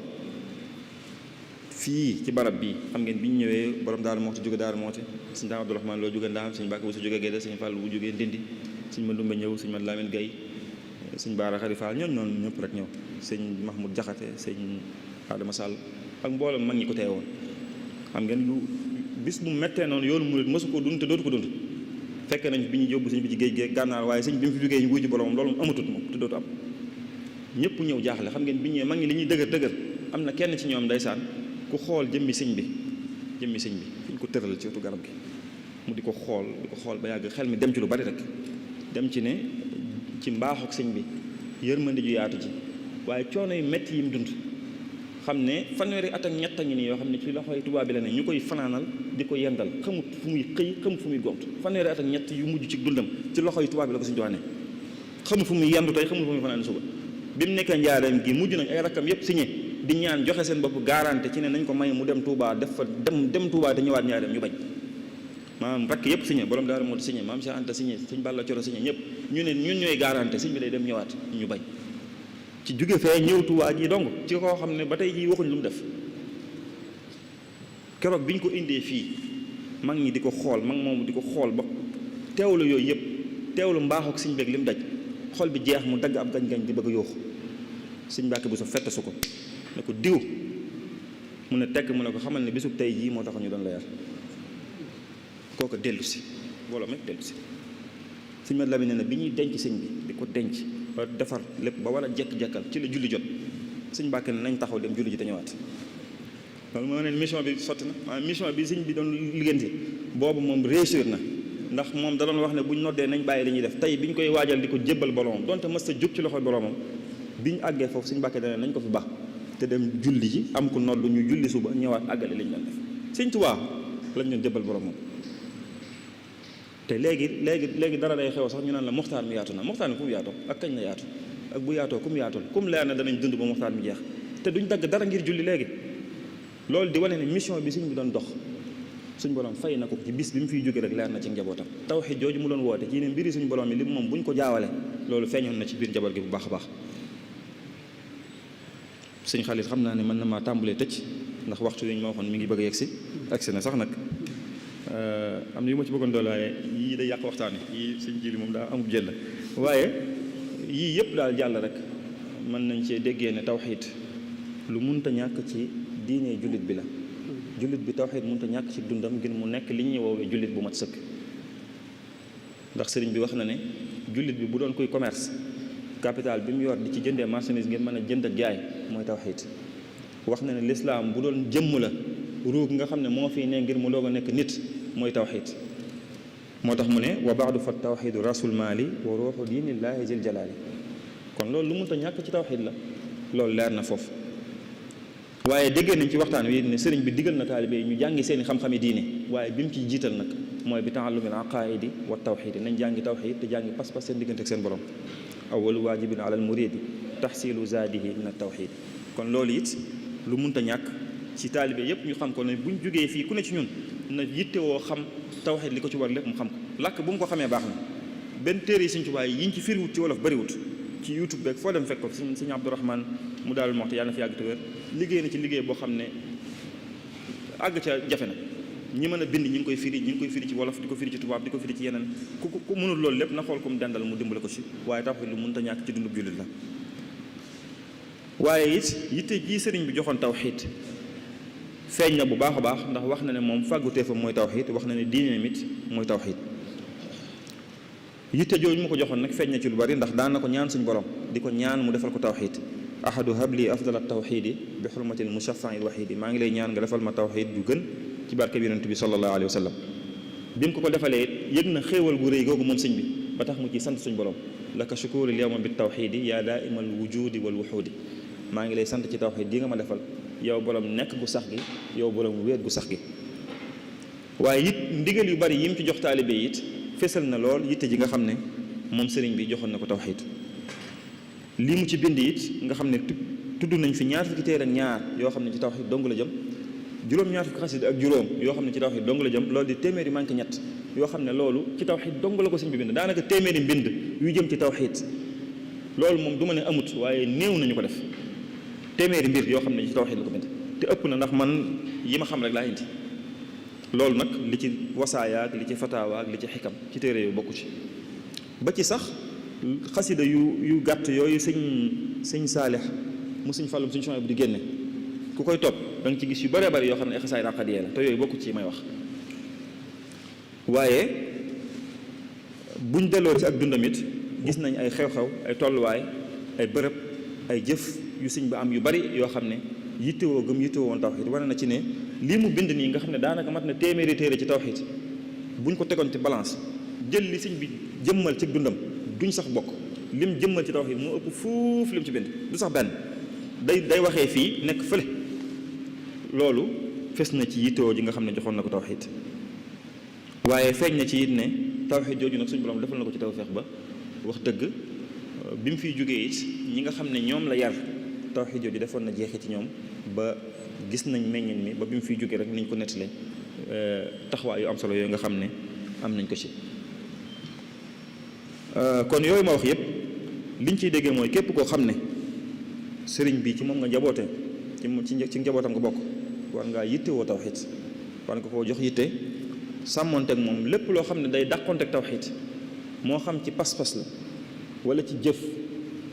S2: fii ci barab bii xam ngeen bi ñu ñëwee borom Daaru Muxti jóge Daaru Muxti sëñ Daam Abdourahmane loo jóge Ndaam sëñ Mbàkke bu su jóge Gédé sëñ Fall bu jógee Ndindi sëñ Mandumbe ñëw sëñ Mat Lamin Gay sëñ Baara Xari Fall ñooñu noonu ñëpp rek ñëw sëñ Mahmoud Jaxate sëñ Adama Sall ak mboolem mag ñi ko teye woon xam ngeen lu bis bu mettee noonu yoonu murid mësu ko dund te dootu ko dund fekk nañ bi ñu yóbbu sëñ bi ci géej géej gànnaar waaye sëñ bi mu fi jógee ñu wuy ji boromam loolu amatut moom te dootu am ñëpp ñëw jaaxle xam ngeen bi ñëwee mag ñi li ñuy dëgër am na kenn ci ñoom ndeysaan ku xool jëmmi sëñ bi fi ñu ko tëral ci wetu garab gi mu di ko xool ba yàgg xel mi dem ci lu bari rek dem ci ne ci mbaaxuk sëñ bi yërmande ju yaatu ji waaye coono yu métti yi mu dund xam ne fanweeri at ak ñett a ngi nii yoo xam ne ci loxoy tubaab bi la ne ñu koy fanaanal di ko yendal xamut fu muy xëy xamut fu muy gont fanweeri at ak ñett yu mujj ci dundam ci loxoy tubaab bi la ko suñu doone xamut fu muy yendu tey xamut fu muy fanaan suba bi mu nekkee njaareem gi mujj nañ ay rakkam yépp signé di ñaan joxe seen bopp garanté ci ne nañ ko may mu dem Touba def fa dem Touba te ñëwaat njaareem ñu bañ maanaam rakk yépp signé borom Daaru moo signé maam Cheikh Anta signé sëñ Balla Coro signé ñëpp ñu ne ñun ñooy garanté sëñ bi day dem ñëwaat ñu bañ ci jóge fee ñëw Touba ji dong ci koo xam ne ba tey jii waxuñ lu mu def keroog bi ñu ko indee fii mag ñi di ko xool mag moomu di ko xool ba teewlu yooyu yëpp teewlu mbaaxook sëñ beeg li mu daj xol bi jeex mu dagg ab gañ-gañ di bëgg a yooxu sëñ Mbàkke bu so fett su ko ne ko diw mu ne tekk mu ne ko xamal ne bisub tey jii moo tax ñu doon la yar kooku dellu si booloo meg dellu si sëñ Mat Lamin nee na bi ñuy denc sëñ bi di ko denc ba defar lépp ba war a jekk-jekkal ci la julli jot sëñ Mbàkke ne nañ taxaw dem julli ji te ñëwaat loolu moo ne mission bi sotti na maanaam mission bi sëñ bi doon liggéenti boobu moom réussir na ndax moom da doon wax ne buñ noddee nañ bàyyi li ñuy def tey bi ñu koy waajal di ko jébbal boromam donte mës ta jóg ci loxoy boromam bi ñu àggee foofu sëñ Mbàkke dane nañ ko fi baax te dem julli ji am ku noddu ñu julli suba ñëwaat àggale li ñu doon def sëñ Tuubaa lañ doon jébbal boromam te léegi dara day xew sax ñu naan la muxtaar mi yaatu na muxtaar mi ku mu yaatoo ak kañ la yaatu ak bu yaatoo ku mu yaatul comme leer na danañ dund ba muxtaar mi jeex te duñ dagg dara ngir julli léegi loolu di wane ne mission bi sëñ bi doon dox suñ borom fay na ko ci bis bi mu fiy jóge rek leer na ci njabootam tawxiid jooju mu doon woote ci ne mbiri suñu borom yi li moom buñ ko jaawale loolu feeñoon na ci biir njaboot gi bu baax a baax sëñ Xaalit xam naa ne mën na maa tàmbalee tëj ndax waxtu yi ñu ma waxoon mi ngi bëgg a yegsi agsi na sax nag am na yu ma ci bëggoon doole waaye yii day yàq waxtaane yii sëñ jili moom daa amul jël waaye yii yëpp daal jàll rek mën nañ cee déggee ne tawxiid lu munta ñàkk ci diine jullit bi la jullit bi tawxiid munta ñàkk ci dundam ngir mu nekk li ñuy woowee jullit bu mat sëkk ndax sëriñ bi wax na ne jullit bi bu doon koy commerce capital bi mu yor di ci jëndee marchandise ngeen mën a jënd ak jaay mooy tawxiid wax na ne lislaam bu doon jëmm la ruug nga xam ne moo fii ne ngir mu doog a nekk nit mooy tawxiid moo tax mu ne wa baadu fa tawxiidu rasul maali wa ruuxu diinillaahi jil jalaali kon loolu lu munta ñàkk ci tawxiid la loolu leer na foofu waaye déggee nañ ci waxtaan wi ne sëriñ bi digal na taalibe yi ñu jàngi seeni xam-xami diine waaye bi mu ci jiital nag mooy bi taallumil aqaidi wa tawxid nañ jàngi tawxid te jàngi pas-pas seen diggante ak seen borom awwalu waajibin alal muridi tahsilu zaadihi min at tawxid kon loolu it lu munta ñàkk ci taalibe yépp ñu xam ko ne buñ jógee fii ku ne ci ñun na yittewoo xam tawxid li ko ci war lépp mu xam ko làkk bu mu ko xamee baax na benn téere yi Sëriñ Tuubaa yi ñu ci firiwut ci wolof bariwut ci YouTube beeg foo dem fekk ko Sëriñ Abdourahman mu daal moxte yàlla na fi yàgg te wér liggéey na ci liggéey boo xam ne àgg ca jafe na ñi mën a bind ñi ngi koy firi ci wolof di ko firi ci tubaab di ko firi ci yeneen ku mënul loolu lépp na xool ku mu dendal mu dimbale ko ci waaye tawxiid lu mënta ñàkk ci dundub jullit la waaye it yitte ji sëriñ bi joxoon tawxiid feeñ na bu baax a baax ndax wax na ne moom fàgguteefam mooy tawxiid wax na ne diineem it mooy tawxiid yitte jooju mu ko joxoon nag feeñ na ci lu bari ndax daan na ko ñaan suñu borom di ko ñaan mu defal ko tawxiid ahadu habli afdal at tawxiidi bi xurmatil mushaffa'i al waxiidi maa ngi lay ñaan nga defal ma tawxiid bu gën ci barke bi yonent bi sallallahu alayhi wa sallam bi mu ko defalee yëg na xéewal gu rëy googu moom sëñ bi ba tax mu ci sant suñu borom laka shukuuri yawma bi tawxiidi yaa daaimal wujudi wal wuxuudi maa ngi lay sant ci tawxiid di nga ma defal yow borom nekk gu sax gi yow borom wéet gu sax gi waaye it ndigal yu bari yi mu ci jox taalibe yi it fesal na lool yitte ji nga xam ne moom sëriñ bi joxoon na ko tawxiid lii mu ci bind it nga xam ne tudd nañ fi ñaar fukki téere ak ñaar yoo xam ne ci tawxiid dong la jëm juróom-ñaar fukki xasida ak juróom yoo xam ne ci tawxiid dong la jëm loolu di téeméeri manqué ñett yoo xam ne loolu ci tawxiid dong la ko sëñ bi bind daanaka téeméeri mbind yu jëm ci tawxiid loolu moom du ma ne amut waaye néew nañu ko def téeméeri mbir yoo xam ne ci tawxiid la ko bind te ëpp na ndax man yi ma xam rek laa indi loolu nag li ci wasaaya ak li ci fataawa ak li ci xikam ci téere yooyu bokku ci ba ci sax xasida yu gàtt yooyu sëñ saalix mu sëñ fàllum sëñ Suhaybu di génne ku koy topp da nga ci gis yu bëree bëri yoo xam ne ay xasaay raqadiyee la te yooyu bokku ci may wax waaye buñ delloo ci ak dundamit gis nañ ay xew-xew ay tolluwaay ay bërëb ay jëf yu sëñ ba am yu bari yoo xam ne yittewoo gëm yittewoo woon tawxiid wane na ci ne lii mu bind nii nga xam ne daanaka mat na téeméeri téere ci tawxiid buñ ko tegoon ci balance jël li sëñ bi jëmmal ci dundam duñ sax bokk lim jëmmal ci tawxiid moo ëpp fuuf lim ci bind du sax benn day waxee fii nekk fële loolu fes na ci yittewoo ji nga xam ne joxoon na ko tawxiid waaye feeñ na ci it ne tawxiid jooju nag suñu borom defal na ko ci tawfeex ba wax dëgg bi mu fiy jógee it ñi nga xam ne ñoom la yar tawxiid jooju defoon na jeexee ci ñoom ba gis nañ meññin mi ba bi mu fiy jógee rek niñ ko nettalee taxawaay yu am solo yooyu nga xam ne am nañ ko ci kon yooyu ma wax yëpp liñ ciy déggee mooy képp koo xam ne sëriñ bi ci moom nga njaboote ci njabootam nga bokk war ngaa yittewoo tawxiid war nga koo jox yitte sàmmonteeg moom lépp loo xam ne day dàqonteeg tawxiid moo xam ci pas-pas la wala ci jëf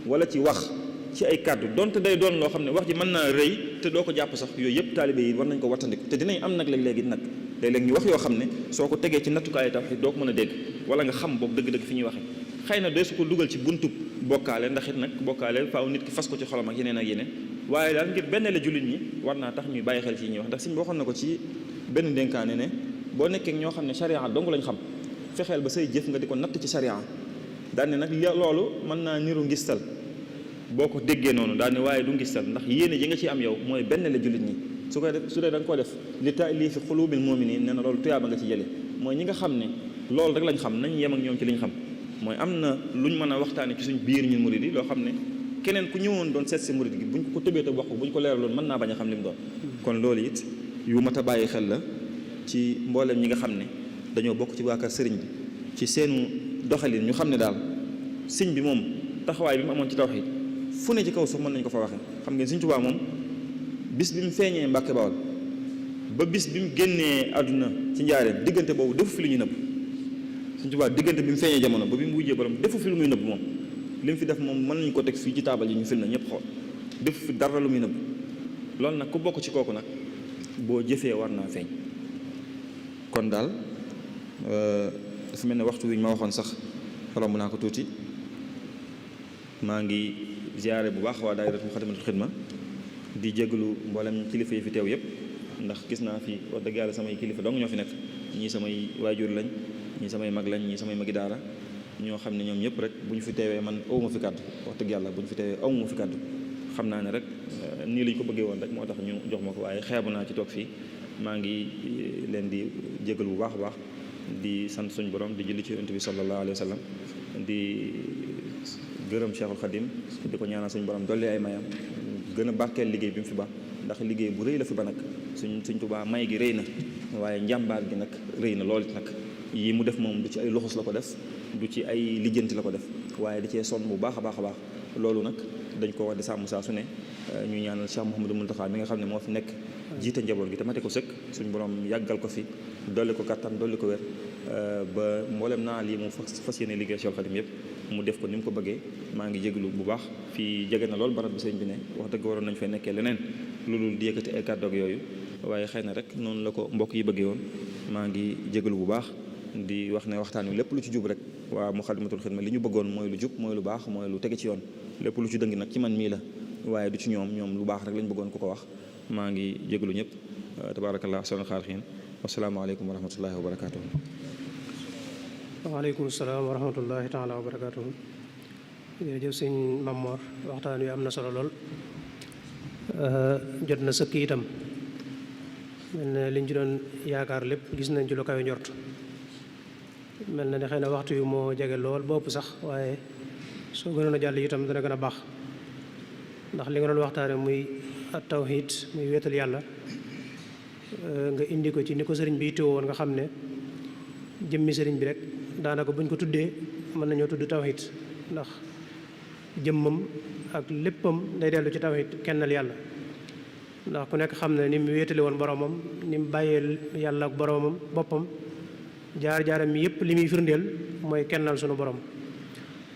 S2: wala ci wax ci ay kàddu donte day doon loo xam ne wax ji mën naa rëy te doo ko jàpp sax yooyu yëpp taalibe yi war nañ ko wattandiku te dinañ am nag léeg-léegi nag léeg-léeg ñu wax yoo xam ne soo ko tegee ci nattukaayu tawxiid doo ko mën a dégg wala nga xam boobu dëgg-dëgg fi ñuy waxee xëy na dee su ko dugal ci buntub bokkaale ndax it nag bokkaale faaw nit ki fas ko ci xolam ak yeneen ak yeneen waaye daal ngir benn la jullit ñi war naa tax ñuy bàyyi xel ci ñuy wax ndax suñ waxoon na ko ci benn dénkaane ne boo nekkee ñoo xam ne charia dong lañ xam fexeel ba say jëf nga di ko natt ci charia daal ne nag loolu mën naa niru ngistal boo ko déggee noonu daal ne waaye du ngistal ndax yéene ji nga ci am yow mooy benn la jullit ñi su koy def su dee da nga ko def li ta'lifi qulubil mu'minin nee na loolu tuyaaba nga ci jële mooy ñi nga xam ne loolu rek lañ xam nañ yem ak ñoom ci liñ xam mooy am na luñ mën a waxtaane ci suñ biir ñun murid yi loo xam ne keneen ku ñëwoon doon seet si murid gi buñ ko tëbee te wax ko buñ ko leeraloon mën naa bañ a xam li mu doon kon loolu it yu mat a bàyyi xel la ci mboolem ñi nga xam ne dañoo bokk ci waa kër sëriñ bi ci seenu doxalin ñu xam ne daal sëñ bi moom taxawaay bi mu amoon ci tawxiid fu ne ci kaw suuf mën nañu ko fa waxee xam ngeen Sëñ Tuubaa moom bis bi mu feeñee Mbàkke Bawol ba bis bi mu génnee àdduna ci njaareem diggante boobu defu fi lu ñuy nëbb Sëñ Tuubaa diggante bi mu feeñee jamono ba bi mu wujjee borom defu fi lu muy nëbb moom li mu fi def moom mën nañu ko teg fii ci taabal yi ñu fil na ñëpp xool defu fi dara lu muy nëbb loolu nag ku bokk ci kooku nag boo jëfee war naa feeñ kon daal dafa mel ne waxtu wi ñu ma waxoon sax romb naa ko tuuti maa ngi ziyaare bu baax waa daayira Muxaddamatul Xidma di jégalu mboolem kilifa yi fi teew yëpp ndax gis naa fi wax dëgg yàlla samay kilifa dong ñoo fi nekk ñii samay waajur lañ ñii samay mag lañ ñii samay magi daara ñoo xam ne ñoom ñëpp rek bu ñu fi teewee man awuma fi kàddu wax dëgg yàlla bu ñu fi teewee awuma fi kàddu xam naa ne rek nii lañ ko bëggee woon rek moo tax ñu jox ma ko, waaye xeebu naa ci toog fii. maa ngi leen di jégal bu baax a baax di sant suñu borom di julli ci yonent bi sallallahu alayhi wa sallam di gërëm Cheikhul Khadim di ko ñaanal suñu borom dolli ay mayam gën a barkeel liggéey bi mu fi ba, ndax liggéey bu rëy la fi ba nag suñ Tuubaa may gi rëy na, waaye njàmbaar gi nag rëy na lool nag. yi mu def moom du ci ay loxos la ko def, du ci ay lijjanti la ko def, waaye da cee sonn bu baax a baax a baax. loolu nag dañ ko war di sàmm saa su ne. ñu ñaanal Cheikh Mouhamadou Mountakha mi nga xam ne moo fi nekk jiite njaboot gi te mate ko sëkk, suñu borom yàggal ko fi, dolli ko kattan, dolli ko wér, ba mboolem naa lii mu fas yéene liggéey Cheikh Khadim yëpp mu def ko ni mu ko bëggee. maa ngi jégalu bu baax, fii jege na lool barab bi sëñ bi ne, wax dëgg waroon nañ fay nekkee leneen loolu di yëkkati ay kàddu ak yooyu, waaye xëy na rek noonu la ko mbokk yi bëggee woon. maa ngi jégalu bu baax di wax ne waxtaan wi lépp lu ci jub rek waa Moukhaddamatoul Khidma li ñu bëggoon mooy lu jub, mooy lu baax, mooy lu tege ci yoon. lépp lu ci dëng nag ci man mii la, waaye du ci ñoom lu baax rek lañ bëggoon ku ko wax. maa ngi jégalu ñëpp. tabaarakallah ahsanul xaaliqiin. wasalaamaaleykum wa rahmatullahi wa barakaatuh.
S1: waaleykum salaam wa rahmatullahi taala wa barakaatuh. jërëjëf sëñ Mamor, waxtaan wi am na solo lool, jot na sëkk itam. mel na liñ ci doon yaakaar lépp gis nañ ci lu kawe njort. mel na ne xëy na waxtu yu moo jege lool bopp sax, waaye soo gënoon a jàll itam dana gën a baax, ndax li nga doon waxtaane muy at tawhid, muy wéetal yàlla, nga indi ko ci ni ko sëriñ bi yittewoo woon, nga xam ne jëmmi sëriñ bi rek daanaka buñ ko tuddee mën nañoo tudd tawhid, ndax jëmmam ak léppam day dellu ci tawhid, kennal yàlla. ndax ku nekk xam ne ni mu wéetale woon boromam, ni mu bàyyee yàlla ak boromam boppam, jaar-jaaram mi yëpp li muy firndeel mooy kennal sunu borom.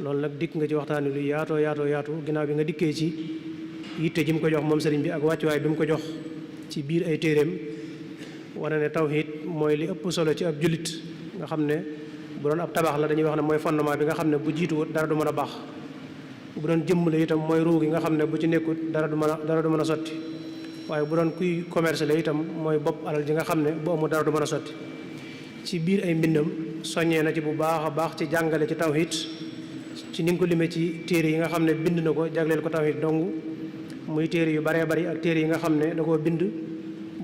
S1: loolu nag dikk nga ci waxtaan wi lu yaatu ginnaaw bi nga dikkee ci yitte ji mu ko jox moom sëriñ bi ak wàccuwaay bi mu ko jox ci biir ay téeréem, wane ne tawhid mooy li ëpp solo ci ab jullit, nga xam ne bu doon ab tabax la dañuy wax ne mooy fondement bi nga xam ne bu jiituwut dara du mën a baax. bu doon jëmm la itam mooy ruu gi nga xam ne bu ci nekkut dara du mën a sotti. waaye bu doon kuy commerce la itam mooy bopp alal ji nga xam ne bu amul dara du mën a sotti. ci biir ay mbindam soññee na ci bu baax a baax ci jàngale ci tawhid, ci ni nga ko limee ci téere yi nga xam ne bind na ko jagleel ko tawhid dong, muy téere yu baree bari ak téere yi nga xam ne da koo bind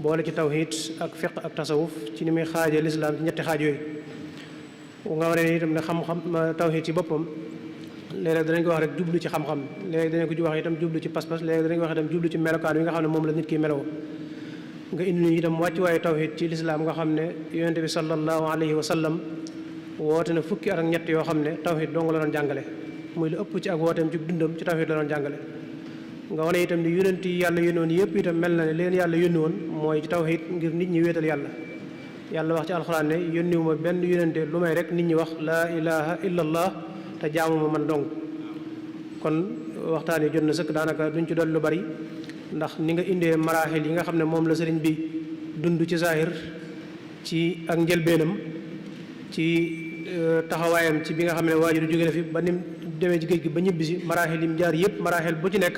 S1: boole ci tawhid ak fiqh ak tasawuf, ci ni muy xaajee lislaam ci ñetti xaaj yooyu. nga war ne itam ne xam-xam tawhid ci boppam léeg-léeg danañ ko wax rek jublu ci xam-xam, léeg-léeg danañ ko wax itam jublu ci pas-pas, léeg-léeg danañ ko wax itam jublu ci melokaan yi nga xam ne moom la nit ki meloo. nga indi ñu itam wàccuwaayu tawhid ci lislaam nga xam ne yonent bi sallallahu alayhi wa sallam woote na fukki at ak ñett yoo xam ne tawhid dong la doon jàngale, muy lu ëpp ci ak wooteem ci dundam ci tawhid la doon jàngale. nga wane itam ni yonent yi yàlla yónni woon yëpp itam mel na ne leen yàlla yónni woon mooy ci tawhid ngir nit ñi wéetal yàlla. yàlla wax ci alxuraan ne yónniwuma benn yonente lu may rek nit ñi wax laa ilaha illallah te jaamuma man dong. kon waxtaan yi jot na sëkk, daanaka duñ ci dolli lu bari, ndax ni nga indee maraaxil yi nga xam ne moom la sëriñ bi dund ci zahir ci ak njëlbeenam, ci taxawaayam ci bi nga xam ne waajur jóge na fi ba nim demee ci géej gi ba ñibbisi, maraaxil yi mu jaar yëpp maraaxil bu ci nekk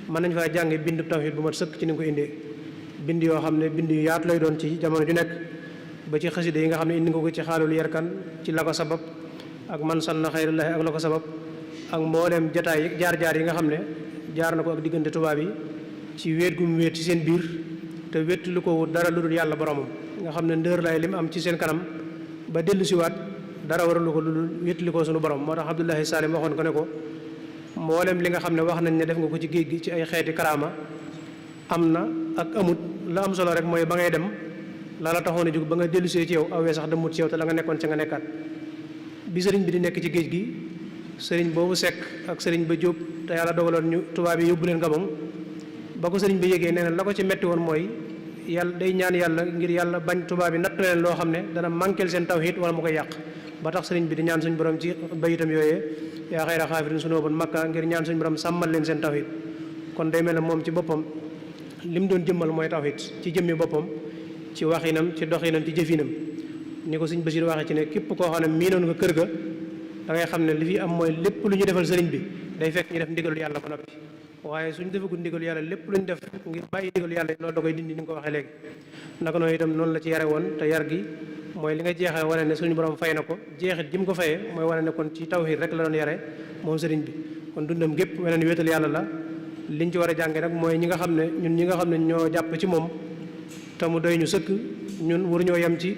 S1: mën nañ faa jànge bind tawhid bu mat sëkk ci ni nga ko indee. bind yoo xam ne bind yu yaatu lay doon ci jamono ju nekk, ba ci xasida yi nga xam ne indi nga ko ci xaalul yarkan ci la ko sabab ak man sanna xayrallahi ak la ko sabab, ak mbooleem jataay jaar-jaar yi nga xam ne jaar na ko ak diggante tubaab yi ci wéet gu mu wéet ci seen biir te wéet lu ko wut dara lu dul yàlla boromam, nga xam ne ndër lay lim am ci seen kanam ba dellu siwaat dara waralu ko lu dul wéet li ko sunu borom. moo tax Abdullahi Salim waxoon ko ne ko mbooleem li nga xam ne wax nañ ne def nga ko ci géej gi ci ay xeeti karaama am na ak amut, la am solo rek mooy ba ngay dem la la taxoon a jóg ba nga dellusee ci yow awee sax demut ci yow te la nga nekkoon ca nga nekkaat. bi sëriñ bi di nekk ci géej gi sëriñ boobu Sekk ak sëriñ ba Jóob te yàlla dogaloon ñu tubaab yi yóbbu leen Gabon, ba ko sëriñ bi yégee nee na la ko ci metti woon mooy yàlla day ñaan yàlla ngir yàlla bañ tubaab yi natt leen loo xam ne dana manqueel seen tawhid wala mu koy yàq. ba tax sëriñ bi di ñaan suñu borom ci bayitam yooyee yaa xayra xaafirin sunóoban makka, ngir ñaan suñu borom sàmmal leen seen tawhid. kon day mel ne moom ci boppam li mu doon jëmmal mooy tawhid ci jëmmi boppam, ci waxinam, ci doxinam, ci jëfinam. ni ko sëñ Basiir waxee ci ne képp koo xam ne miinoon nga kër ga da ngay xam ne li fi am mooy lépp lu ñu defal sëriñ bi day fekk ñu def ndigalu yàlla ba noppi, waaye suñu defagul ndigalu yàlla lépp lu ñu def ngir bàyyi ndigalu yàlla loolu da koy dindi, ni nga ko waxee léegi. naka noonu itam noonu la ci yare woon, te yar gi mooy li nga jeexee wane ne suñu borom fay na ko, jeexit ji mu ko fayee mooy wane ne kon ci tawhid rek la doon yare moom sëriñ bi. kon dundam gépp wane ne wéetal yàlla la liñ ci war a jànge nag mooy ñi nga xam ne ñoo jàpp ci moom te mu doy ñu sëkk ñun waruñoo yem ci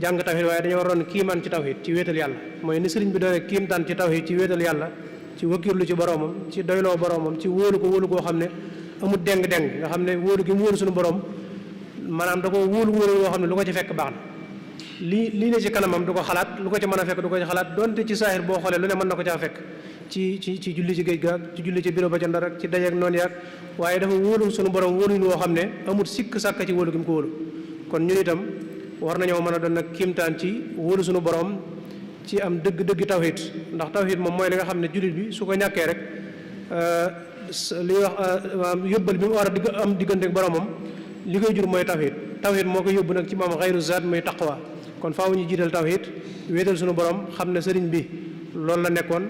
S1: jàng tawhid waaye dañoo waroon kiimaan ci tawhid ci wéetal yàlla mooy ni sëriñ bi doone kiimtaan ci tawhid ci wéetal yàlla ci wakkirlu ci boroomam ci doyloo boroomam ci wóolu koo xam ne amul deng-deng nga xam ne wóolu gi mu wóolu suñu borom maanaam da ko wóolu woo xam ne lu ko ci fekk baax na lii ne ci kanamam du ko xalaat lu ko ci mën a fekk du ko ci xalaat donte ci saahir boo xoolee lu ne mën na ko caa fekk ci julli ci géej gaag ci julli ci bureau ba ca Ndar ak ci dajeeg noonu yaag waaye dafa wóolu suñu borom wóoluñ woo xam ne amul sikk sàkk ci wóolu gi mu ko wóolu kon ñun itam war nañoo mën a doon nag kiimtaan ci wóolu suñu borom ci am dëgg tawhid ndax tawhid moom mooy li nga xam ne jullit bi su ko ñàkkee rek li wax yóbbal bi mu war a am diggante ak boromam li koy jur mooy tawhid moo ko yóbbu nag ci moom xayru zaat muy taqwa kon faaw ñu jiital tawhid wéetal suñu borom xam ne sëriñ bi loolu la nekkoon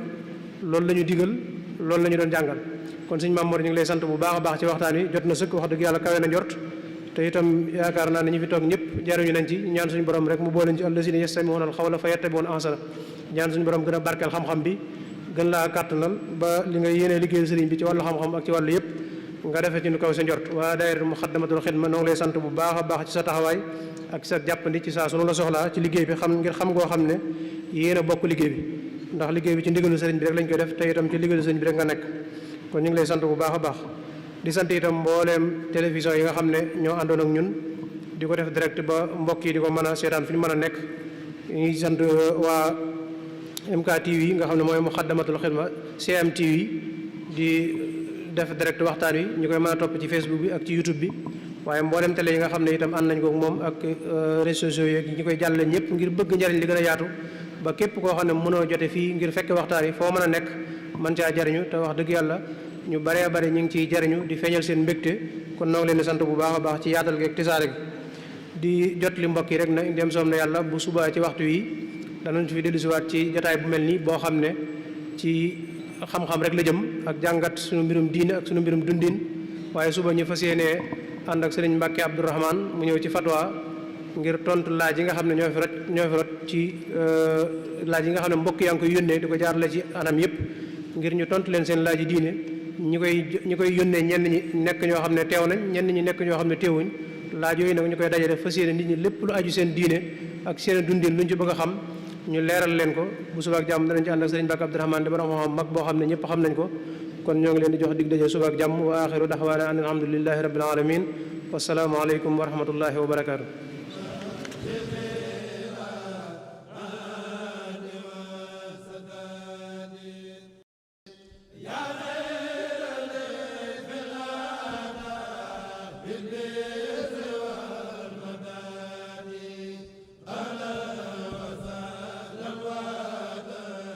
S1: loolu la ñu digal loolu la ñu doon jàngal kon sëñ Maam Mor ñu ngi lay sant bu baax a baax ci waxtaan wi jot na sëkk wax dëgg yàlla kawe na njort te itam yaakaar naa ne ñu fi toog ñëpp jariñu nañ ci ñaan suñu borom rek mu booleen ci allazina yastami'una al-qawla fa yattabi'una ahsana ñaan suñu borom gën a barkeel xam-xam bi gën laa kàttanal ba li nga yéenee liggéeyal sëriñ bi ci wàllu xam-xam ak ci wàllu yëpp nga defee ci nu kaw sa njort waa daayira Muxaddamatul Xidma noo ngi lay sant bu baax a baax ci sa taxawaay ak sa jàppandi ci saa sunu la soxlaa ci liggéey bi ngir xam ngoo xam ne yéen a bokk liggéey bi ndax liggéey bi ci ndigalu sëriñ bi rek lañ koy def te itam ci ndigalu sëriñ bi rek nga nekk kon ñu ngi lay sant bu baax a baax di sant itam mbooleem télévision yi nga xam ne ñoo àndoon ak ñun di ko def direct ba mbokk yi di ko mën a seetaan fi ñu mën a nekk ñu ngi sant waa MKTV nga xam ne mooy Muxaddamatul Xidma CMTV di def direct waxtaan wi ñu koy mën a topp ci Facebook bi ak ci YouTube bi waaye mboolem télé yi nga xam ne itam ànd nañ ko moom ak réseaux sociaux yi ñi koy jàllale ñëpp ngir bëgg njariñ li gën a yaatu ba képp koo xam ne mënoo jote fii ngir fekke waxtaan yi foo mën a nekk mën caa jariñu te wax dëgg yàlla ñu baree bari ñu ngi ciy jariñu di feeñal seen mbégte kon noo ngi leen di sant bu baax a baax ci yaatal gi ak tisaare gi di jot li mbokk yi rek na dem soom na yàlla bu subaa ci waxtu yi danañ fi dellusiwaat ci jotaay bu mel nii boo xam ne ci xam-xam rek la jëm ak jàngat suñu mbirum diine ak suñu mbirum dundin waaye suba ñu fas yéenee ànd ak sëriñ Mbàkke Abdourahmane mu ñëw ci fatwa ngir tontu laaj yi nga xam ne ñoo fi rot ci laaj yi nga xam ne mbokk yaa ngi koy yónnee di ko jaarale ci anam yëpp ngir ñu tontu leen seen laaj yi diine ñi koy yónnee ñenn ñi nekk ñoo xam ne teew nañ ñenn ñi nekk ñoo xam ne teewuñ laaj yooyu nag ñu koy dajale fas yéene nit ñi lépp lu aju seen diine ak seen dundin luñ ci bëgg a xam ñu leeral leen ko bu subaak jàmm danañ ci ànd ak sëriñ Mbàkke Abdourahmane di borom xam mag boo xam ne ñëpp xam nañ ko kon ñoo ngi leen di jox dig daje subaak jàmm wa axiru daxwaana an alhamdulillahi rabbil alamin wasalaamu aleykum wa rahmatullahi wa barakaatu.
S3: yaa